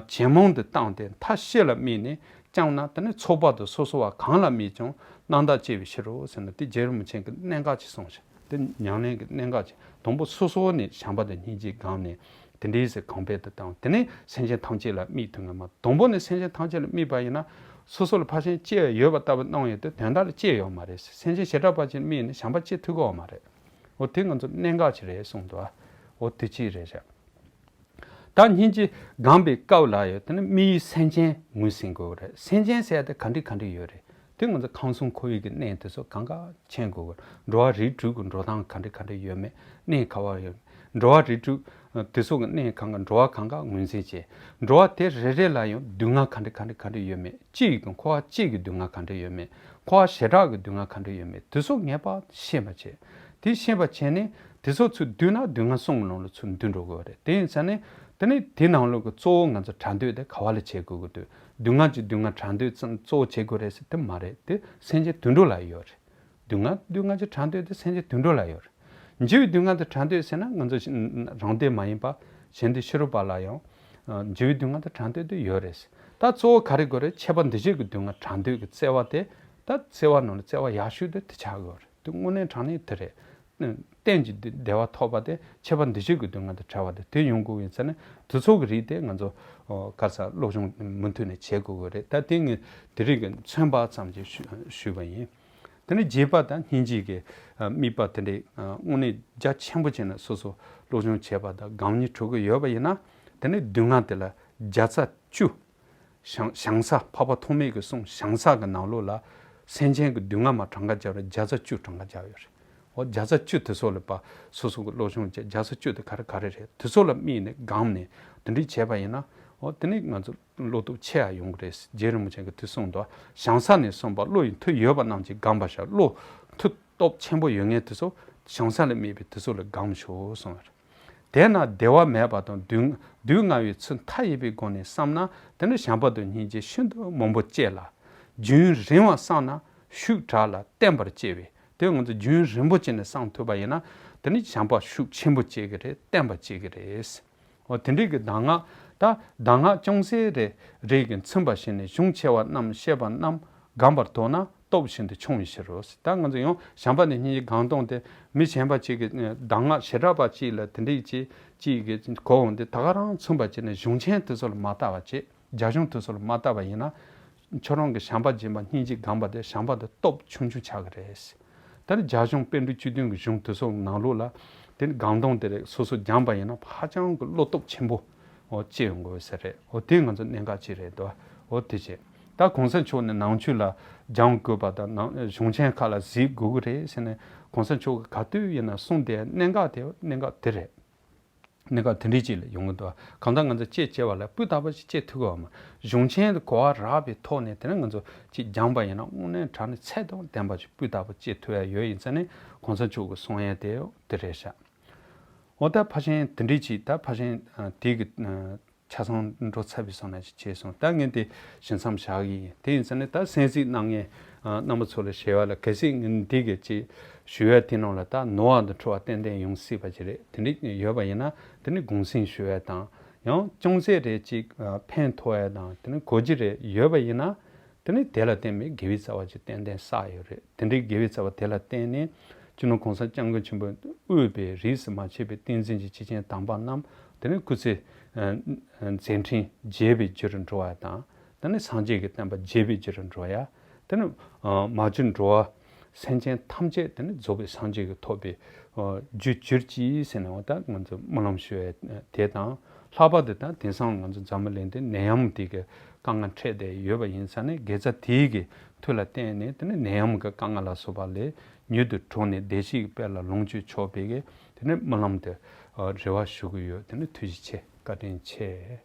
ཇེ་མང་དུ་བཏང་སྟེ་མཐའ་སྤྱི་ལ་དམིགས་ནས་བསྐྱངས་ན། དེ་ནི་ཚོགས་པ་དང་སོ་སོ་བ་གང་ལ་དམིགས་ཀྱང་རྣམ་དག་སྐྱེ་བའི་ཕྱིར་རོ་ཟེར་ནས། དེ་རྗེ་རིན་པོ་ཆེ་གིས་གནད་འགག་ཅིག་གསུངས་ཤིང་། དེ་ཉམས་ལེན་གྱི་གནད་འགག་ཅིག་དང་པོ་སོ་སོ་ནས་བྱམས་པ་དང་སྙིང་རྗེ་སྒོམ་ནས་དེ་འདྲའི་ཟེར་གོང་འཕེལ་དུ་བཏང་། དེ་ནས་སེམས་ཅན་ཐམས་ཅད་ལ་དམིགས་ཐུབ་ངེས་མ། དང་པོ་ནས་སེམས་ཅན་ཐམས་ཅད་ལ་དམིགས་པ་ཡིན་ན། སོ་སོ་ལ་ཕར་ཕྱིན་སྐྱེ་ཡོད་པ་ལྟ་བུ་སྣང་ཡོད་དེ་དོན་དག་ལ་སྐྱེ་ཡོད་མ་རེད། སེམས་ཅན་བྱེ་བྲག་པ་ཅིག་ལ་དམིགས་ནས་བྱམས་པ་སྐྱེ་ཐུབ་ཀྱི་ཡོད་མ་རེད། འོ་དེ་ང་ཚོ་གནད་འགག་ཅིག་རེད་གསུངས་འདུག་འོ་དེ་ཅིག་རེད་ཤག་ད་སྙིང་རྗེ་སྒོམ་པའི་སྐབས་ལ་ཡང་དེ་ནི་དམིགས་ཡུལ་སེམས་ཅན་ངོས་ཟིན་དགོས་རེད། སེམས་ཅན་ཟེར་ཡ་དེ་ག་འདྲ་ག་འདྲ་ཡོད་རེད། དེ་ང་ཚོ་ཁམས་གསུམ་འཁོར་བའི་གི་གནས་དེ་ཚོ་གང་ག་མཁྱེན་དགོས་རེད། འགྲོ་བ་རིགས་དྲུག་གི་འགྲོ་སྟངས་ག་འདྲ་ག་འདྲ་ཡོད་མེད། གནས་ག་བ་ཡོད། འགྲོ་བ་རིགས་དྲུག་དེ་ཚོ་གི་གནས་གང་ག་འགྲོ་བ་གང་ག་ངོས་འཛིན་བྱེད། འགྲོ་བ་དེ་རེ་རེ་ལ་ཡང་སྡུག་བསྔལ་ག་འདྲ་ག་འདྲ་ག་འདྲ་ཡོད་མེད། གཅིག་གི་འཁོར་བ་གཅིག་གི་སྡུག་བསྔལ་ག་འདྲ་ཡོད་མེད། འཁོར་བ་བྱེ་བྲག་གི་སྡུག་བསྔལ་ག་འདྲ་ཡོད་མེད། དེ་ཚོ་ངེས་པར་ཤེས་པ་བྱེད། དེ་ཤེས་པ་བྱས་ནས་དེ་ཚོ་ཚུར་བསྡུས་ན་སྡུག་བསྔལ་གསུམ་གྱི་ནང་ལ་ཚུར་འདུས་འགྲོ་དགོས་པ་རེད། དེ་ཡིན་ཙང་ནས་དེ་ནས་དེ་ནང་ལོགས་ཀྱི་གཙོ་བོ་ང་ཚོ་གྲངས་འདོད་དེ་ག་བ་ལ་བྱེད་དགོས་ཀྱི་འདུག་སྡུག་བསྔལ་གྱི་སྡུག་བསྔལ་གྲངས་འདོད་ཙམ་གཙོ་བོ་བྱེད་དགོས་རེད་ཟེར་དེ་མ་རེད། དེ་སེམས་ཅན་དུད་འགྲོ་ལ་ཡོད་རེད། སྡུག་བསྔལ་སྡུག་བསྔལ་གྱི་གྲངས་འདོད་དེ་སེམས་ཅན་དུད་འགྲོ་ལ་ཡོད་རེད། འཇིགས་པའི་སྡུག་བསྔལ་དེ་གྲངས་འདོད་ཟེར་ན་ང་ཚོ་རང་སྡེ་མ་ཡིན་པ་གཞན་སྡེ་ཕྱི་རོལ་པ་ལ་ཡང་འཇིགས་པའི་སྡུག་བསྔལ་དེ་གྲངས་འདོད་དེ་ཡོད་རེད། ད་གཙོ་བོ་ག་རེ་དགོས་རེད། ཁྱབ་པ་འདུ་བྱེད་ཀྱི་སྡུག་བསྔལ་གྲངས་འདོད་ཀྱི་བརྩེ་བ་དེ། ད་བརྩེ་བ་ནང་ལ་བརྩེ་བ་ཡག་ཤོས་དེ་དེ་ཆགས་དགོས་རེད། དེ་དངོས་གནས་དྲང་གནས་དེ་རེད། གཏན་གྱི་བདེ་བ་ཐོབ་པ་དེ་ཁྱབ་པ་འདུ་བྱེད་ཀྱི་སྡུག་བསྔལ་དང་བྲལ་བ་དེ་དེ་ཡོང་དགོས་ཡིན་ཙང་ནས། དེ་ཚོ་གི་རིགས་དེ་ང་ཚོ་ག་རེ་ཟ་སློབ་སྦྱོང་མུ་མཐུད་ནས་བྱེད་དགོས་ཀྱི་རེད། ད་དེ་ངས་དེ་རིགས་ཀྱི་མཚོན་པ་ཙམ་ཞིག་ཞུས་པ་ཡིན། དེ་ནས་རྒྱས་པ་དང་སྙིང་རྗེ་གི་དམིགས་པ་དེ་འདྲའི་དངོས་གནས་རྒྱ་ཆེན་པོ་བྱས་ནས་སོ་སོ་སློབ་སྦྱོང་བྱས་པ་དང་སྒོམ་སྙིང་བྲོ་གི་ཡོད་པ་ཡིན་ན། དེ་ནས་སྡུག་བསྔལ་དེ་ལ་བརྒྱ་རྩ་བཅུ། ཞང་ཞང་ས་འཕགས་པ་ཐོགས་མེད་ཀྱི་གསུང་ཞང་ས་གི་ནང་ལོགས་ལ་སེམས་ཅན་གྱི་སྡུག་བསྔལ་མ་གྲངས་ཀ་བརྒྱབ་ན་བརྒྱ་རྩ་བཅུ་གྲངས་ཀ་བརྒྱབ་ཡོད་རེད། འོ་བརྒྱ་རྩ་བཅུ་དེ་ཚོ་ལ་ཕར་སོ་སོ་གི་སློབ་སྦྱོང་བྱས། བརྒྱ་རྩ་བཅུ་དེ་ག་རེ་ག་རེ་རེད། དེ་ཚོ་ལ་དམིགས་ནས་སྒོམ་ནས་དེ་འདྲས་བྱས་པ་ཡིན་ན། འོ་དེ་ནས་ང་ཚོ་བློ་སྟོབས་ཆེ་ཡ་ཡོང་གི་རེད། རྗེ་རིན་པོ་ཆེ་གིས་དེ་གསུངས་འདུག་ཞང་ས་ནས་གསུངས་པ། བློ་ཡི་མཐུ་ཡོད་པ་རྣམས་ཀྱིས་བསྒོམ་པར་བྱ། བློ་མཐུ་སྟོབས་ཆེན་པོ་ཡོད་མཁན་དེ་ཚོ་ཞང་ས་ལ་དམིགས་པའི་དེ་ཚོ་ལ་སྒོམ་ཤོག་གསུངས་པ་རེད། དེས་ན་བདེ་བ་མེད་པ་དང་སྡུག་སྡུག་བསྔལ་བའི་ཚུལ་མཐའ་ཡས་པའི་སྒོ་ནས་བསམ་ན། དེ་ནི་བྱམས་པ་དང་སྙིང་རྗེ་ཤིན་ཏུ་མང་པོ་སྐྱེ་ལ། རྒྱུན་རིང་བ་བསྲངས་ན་ཤུགས་དྲག་ལ་བརྟན་པར་སྐྱེ་བས། དེ་ང་ཚོ་རྒྱུན་རིང་པོ་བྱས་ནས་བསྲངས་ཐུབ་པ་ཡིན་ན་དེ་ནི་བྱམས་པ་ཤུགས་ཆེན་པོ་སྐྱེ་གི་རེད། བརྟན་པ་སྐྱེ་གི་རེད། འོ་དེ་འདྲའི་གི་གདམས་ངག་ད་གདམས་ངག་ཅུང་ཟད་རེ་རེ་གིས་མཚོན་པ་བྱས་ནས་གཞུང་ཆེ་བ་རྣམས་བཤད་པ་རྣམས་སྒོམ་པར་དོགས་ན་སྟོབས་ཤིན་ཏུ་ཆུང་བའི་ཕྱིར་རོ། ད་ང་ཚོ་ཡང་བྱམས་པ་ནི་སྙིང་རྗེ་གང་སྟོང་སྟེ། མི་གཞན་པ་གཅིག་གིས་གདམས་ངག་བྱེ་བྲག་པ་གཅིག་ལ་དེ་འདྲའི་གཅིག་གཅིག་གིས་གོ་འོང་དེ་ད་ག་རང་མཚོན་པ་བྱས་ནས་གཞུང་ཆེན་དེ་ཚོ་ལ་མ་བལྟ་བ་བྱེད། རྒྱ་གཞུང་དེ་ཚོ་ལ་མ་བལྟ་བ་ཡིན་ན། ཁྱོད་རང་གི་བྱམས་པ་སྦྱིན་པ་སྙིང་རྗེ་སྒོམ་པ་དེ་བྱམས་པ་དེ་སྟོབས་ཆུང་ཆུང་ཆགས་ཀྱི་རེད། ད་ནི་རྒྱ་གཞུང་པཎ་གྲུབ་བཅུ་བདུན་གྱི་གཞུང་དེ་ཚོ་ནང་ལོགས་ལ་དེ་ནི་སྒོམ་སྟངས་དེ་རེད། སོ་སོ་སྦྱངས་པ་ཡིན་ན་ཧ་ཅང་གི་བློ་སྟོབས་ཆེན་པོ་འོ་སྐྱེ་ཡོང་དགོས་ཟེར་རེད། འོ་དེ་ང་ཚོ་གནད་འགག་ཅིག་རེད་འདུག་འོ་དེ་བྱས། ད་གོང་ས་མཆོག་ནས་ནང་ཆོས་ལ་སྦྱང་དགོས་པ་དང་ནང་གཞུང་ཆེན་ཁག་ལ་གཟིགས་དགོས་ཀྱི་རེད་ཟེར་ནས་གོང་ས་མཆོག་གིས་ག་དུས་ཡིན་ན་གསུངས་བསྡད་གནད་འགག་དེ་གནད་འགག་དེ་རེད། གནད་འགག་དེ་འདྲའི་ཅིག་ལ་ཡོང་གི་འདུག་གང་ལྟར་ང་ཚོ་དཔྱད་བྱས་པ་ལ་སྤུས་དག་པོ་ཞིག་དཔྱད་ཐུབ་ཀྱི་ཡོད་མ། གཞུང་ཆེན་དེ་གོ་བ་རག་པའི་ཐོག་ནས་དེ་ནས་ང་ཚོ་ཅིག་སྦྱངས་པ་ཡིན་ན་དངོས་གནས་དྲང་གནས་ཚད་དང་ལྡན་པ་ཞིག་སྤུས་དག་པོ་དཔྱད་ཐུབ་ཡ་ཡོད་ཡིན་ཙང་ནས་གོང་ས་མཆོག་གི་གསུང་ཡ་དེ་དེ་རེད་ཤག་འོ་ད་ཕར་ཕྱིན་དེ་འདྲའི་ཅིག་ད་ཕར་ཕྱིན་དེ་གི་ཆ་ཚང་འགྲོ་ཚར་བའི་བཟོ་ནང་ཞིག་བྱས་སོང་། ད་ངས་དེ་ཞིབ་མཚམས་བཞག་གི་ཡིན། དེ་ཡིན་ཙང་ནས་ད་གསན་གཟིགས་གནང་མཁན་རྣམ་པ་ཚོ་ལ་ཞུ་བ་ལ་གལ་སྲིད་ངས་འདི་གི་ཅིག་ཞུ་ཡ་དེ་ནང་ལ་ད་ནོར་བ་དང་འཁྲུལ་བ་ཏན་ཏན་ཡོང་སྲིད་པ་ཅིག་རེད། དེ་འདྲ་ཡོད་པ་ཡིན་ན་དེ་ནི་གུང་སེང་ཞུ་ཡ་དང་ཡང་ཅུང་ཟད་རེ་ཅིག་ཕན་ཐོགས་ཡ་དང་དེ་ནི་གོ་རྒྱུ་རེ་ཡོད་པ་ཡིན་ན། དེ་ནི་དེ་ལ་བརྟེན་པའི་དགེ་བའི་རྩ་བ་ཅིག་ཏན་ཏན་བསགས་ཡོད་རེད། དེ་འདྲའི་དགེ་བའི་རྩ་བ་དེ་ལ་བརྟེན་ནས་སྤྱི་ནོར་གོང་ས་སྐྱབས་མགོན་ཆེན་པོས་དབུས་པའི་རིས་སུ་མ་ཆད་པའི་བསྟན་འཛིན་གྱི་སྐྱེས་ཆེན་དམ་པ་རྣམས་དེ་ནི་སྐུ་ཚེ་མཛད་འཕྲིན་རྒྱས་པའི་རྒྱུ་རུ་འགྲོ་བ་དང་དེ་ནི་སངས་རྒྱས་ཀྱི་བསྟན་པ་རྒྱས་པའི་རྒྱུ་རུ་འགྲོ་ཡ། དེ་ནི་མ་གྱུར་འགྲོ་བ་སེམས་ཅན་ཐམས་ཅད་དེ་ནི་རྫོགས་པའི་སངས་རྒྱས་ཀྱི་ཐོབ་པའི་རྒྱུར་གྱུར་ཅིག་ཟེར་ནས་འོ་ད་ང་ཚོ་སྨོན་ལམ་ཞུ་བའི་དེ་དང་། ལྷག་པར་དུ་ད་དེང་སང་ང་ཚོ་འཛམ་བུ་གླིང་འདི་ནད་ཡམས་དེ་གི་དཀའ་ངལ་འཕྲད་བསྡད་ཡོད་པ་ཡིན་ཙང་ནས་དགེ་རྩ་དེའི་གི་མཐུ་ལ་བརྟེན་ནས་དེ་ནི་ནད་ཡམས་ཀྱི་དཀའ་ངལ་ལ་སོགས་པ་ལས་མྱུར་དུ་གྲོལ་ནས་བདེ་སྐྱིད་ཀྱི་དཔལ་ལ་ལོངས་སྤྱོད་ཆོག་པའི་གི་དེ་ནི་སྨོན་ལམ་དེ་རེ་བ་ཞུ་གི་ཡོད། དེ་ནི་ཐུགས་རྗེ་ཆེ། བཀའ་དྲིན་ཆེ།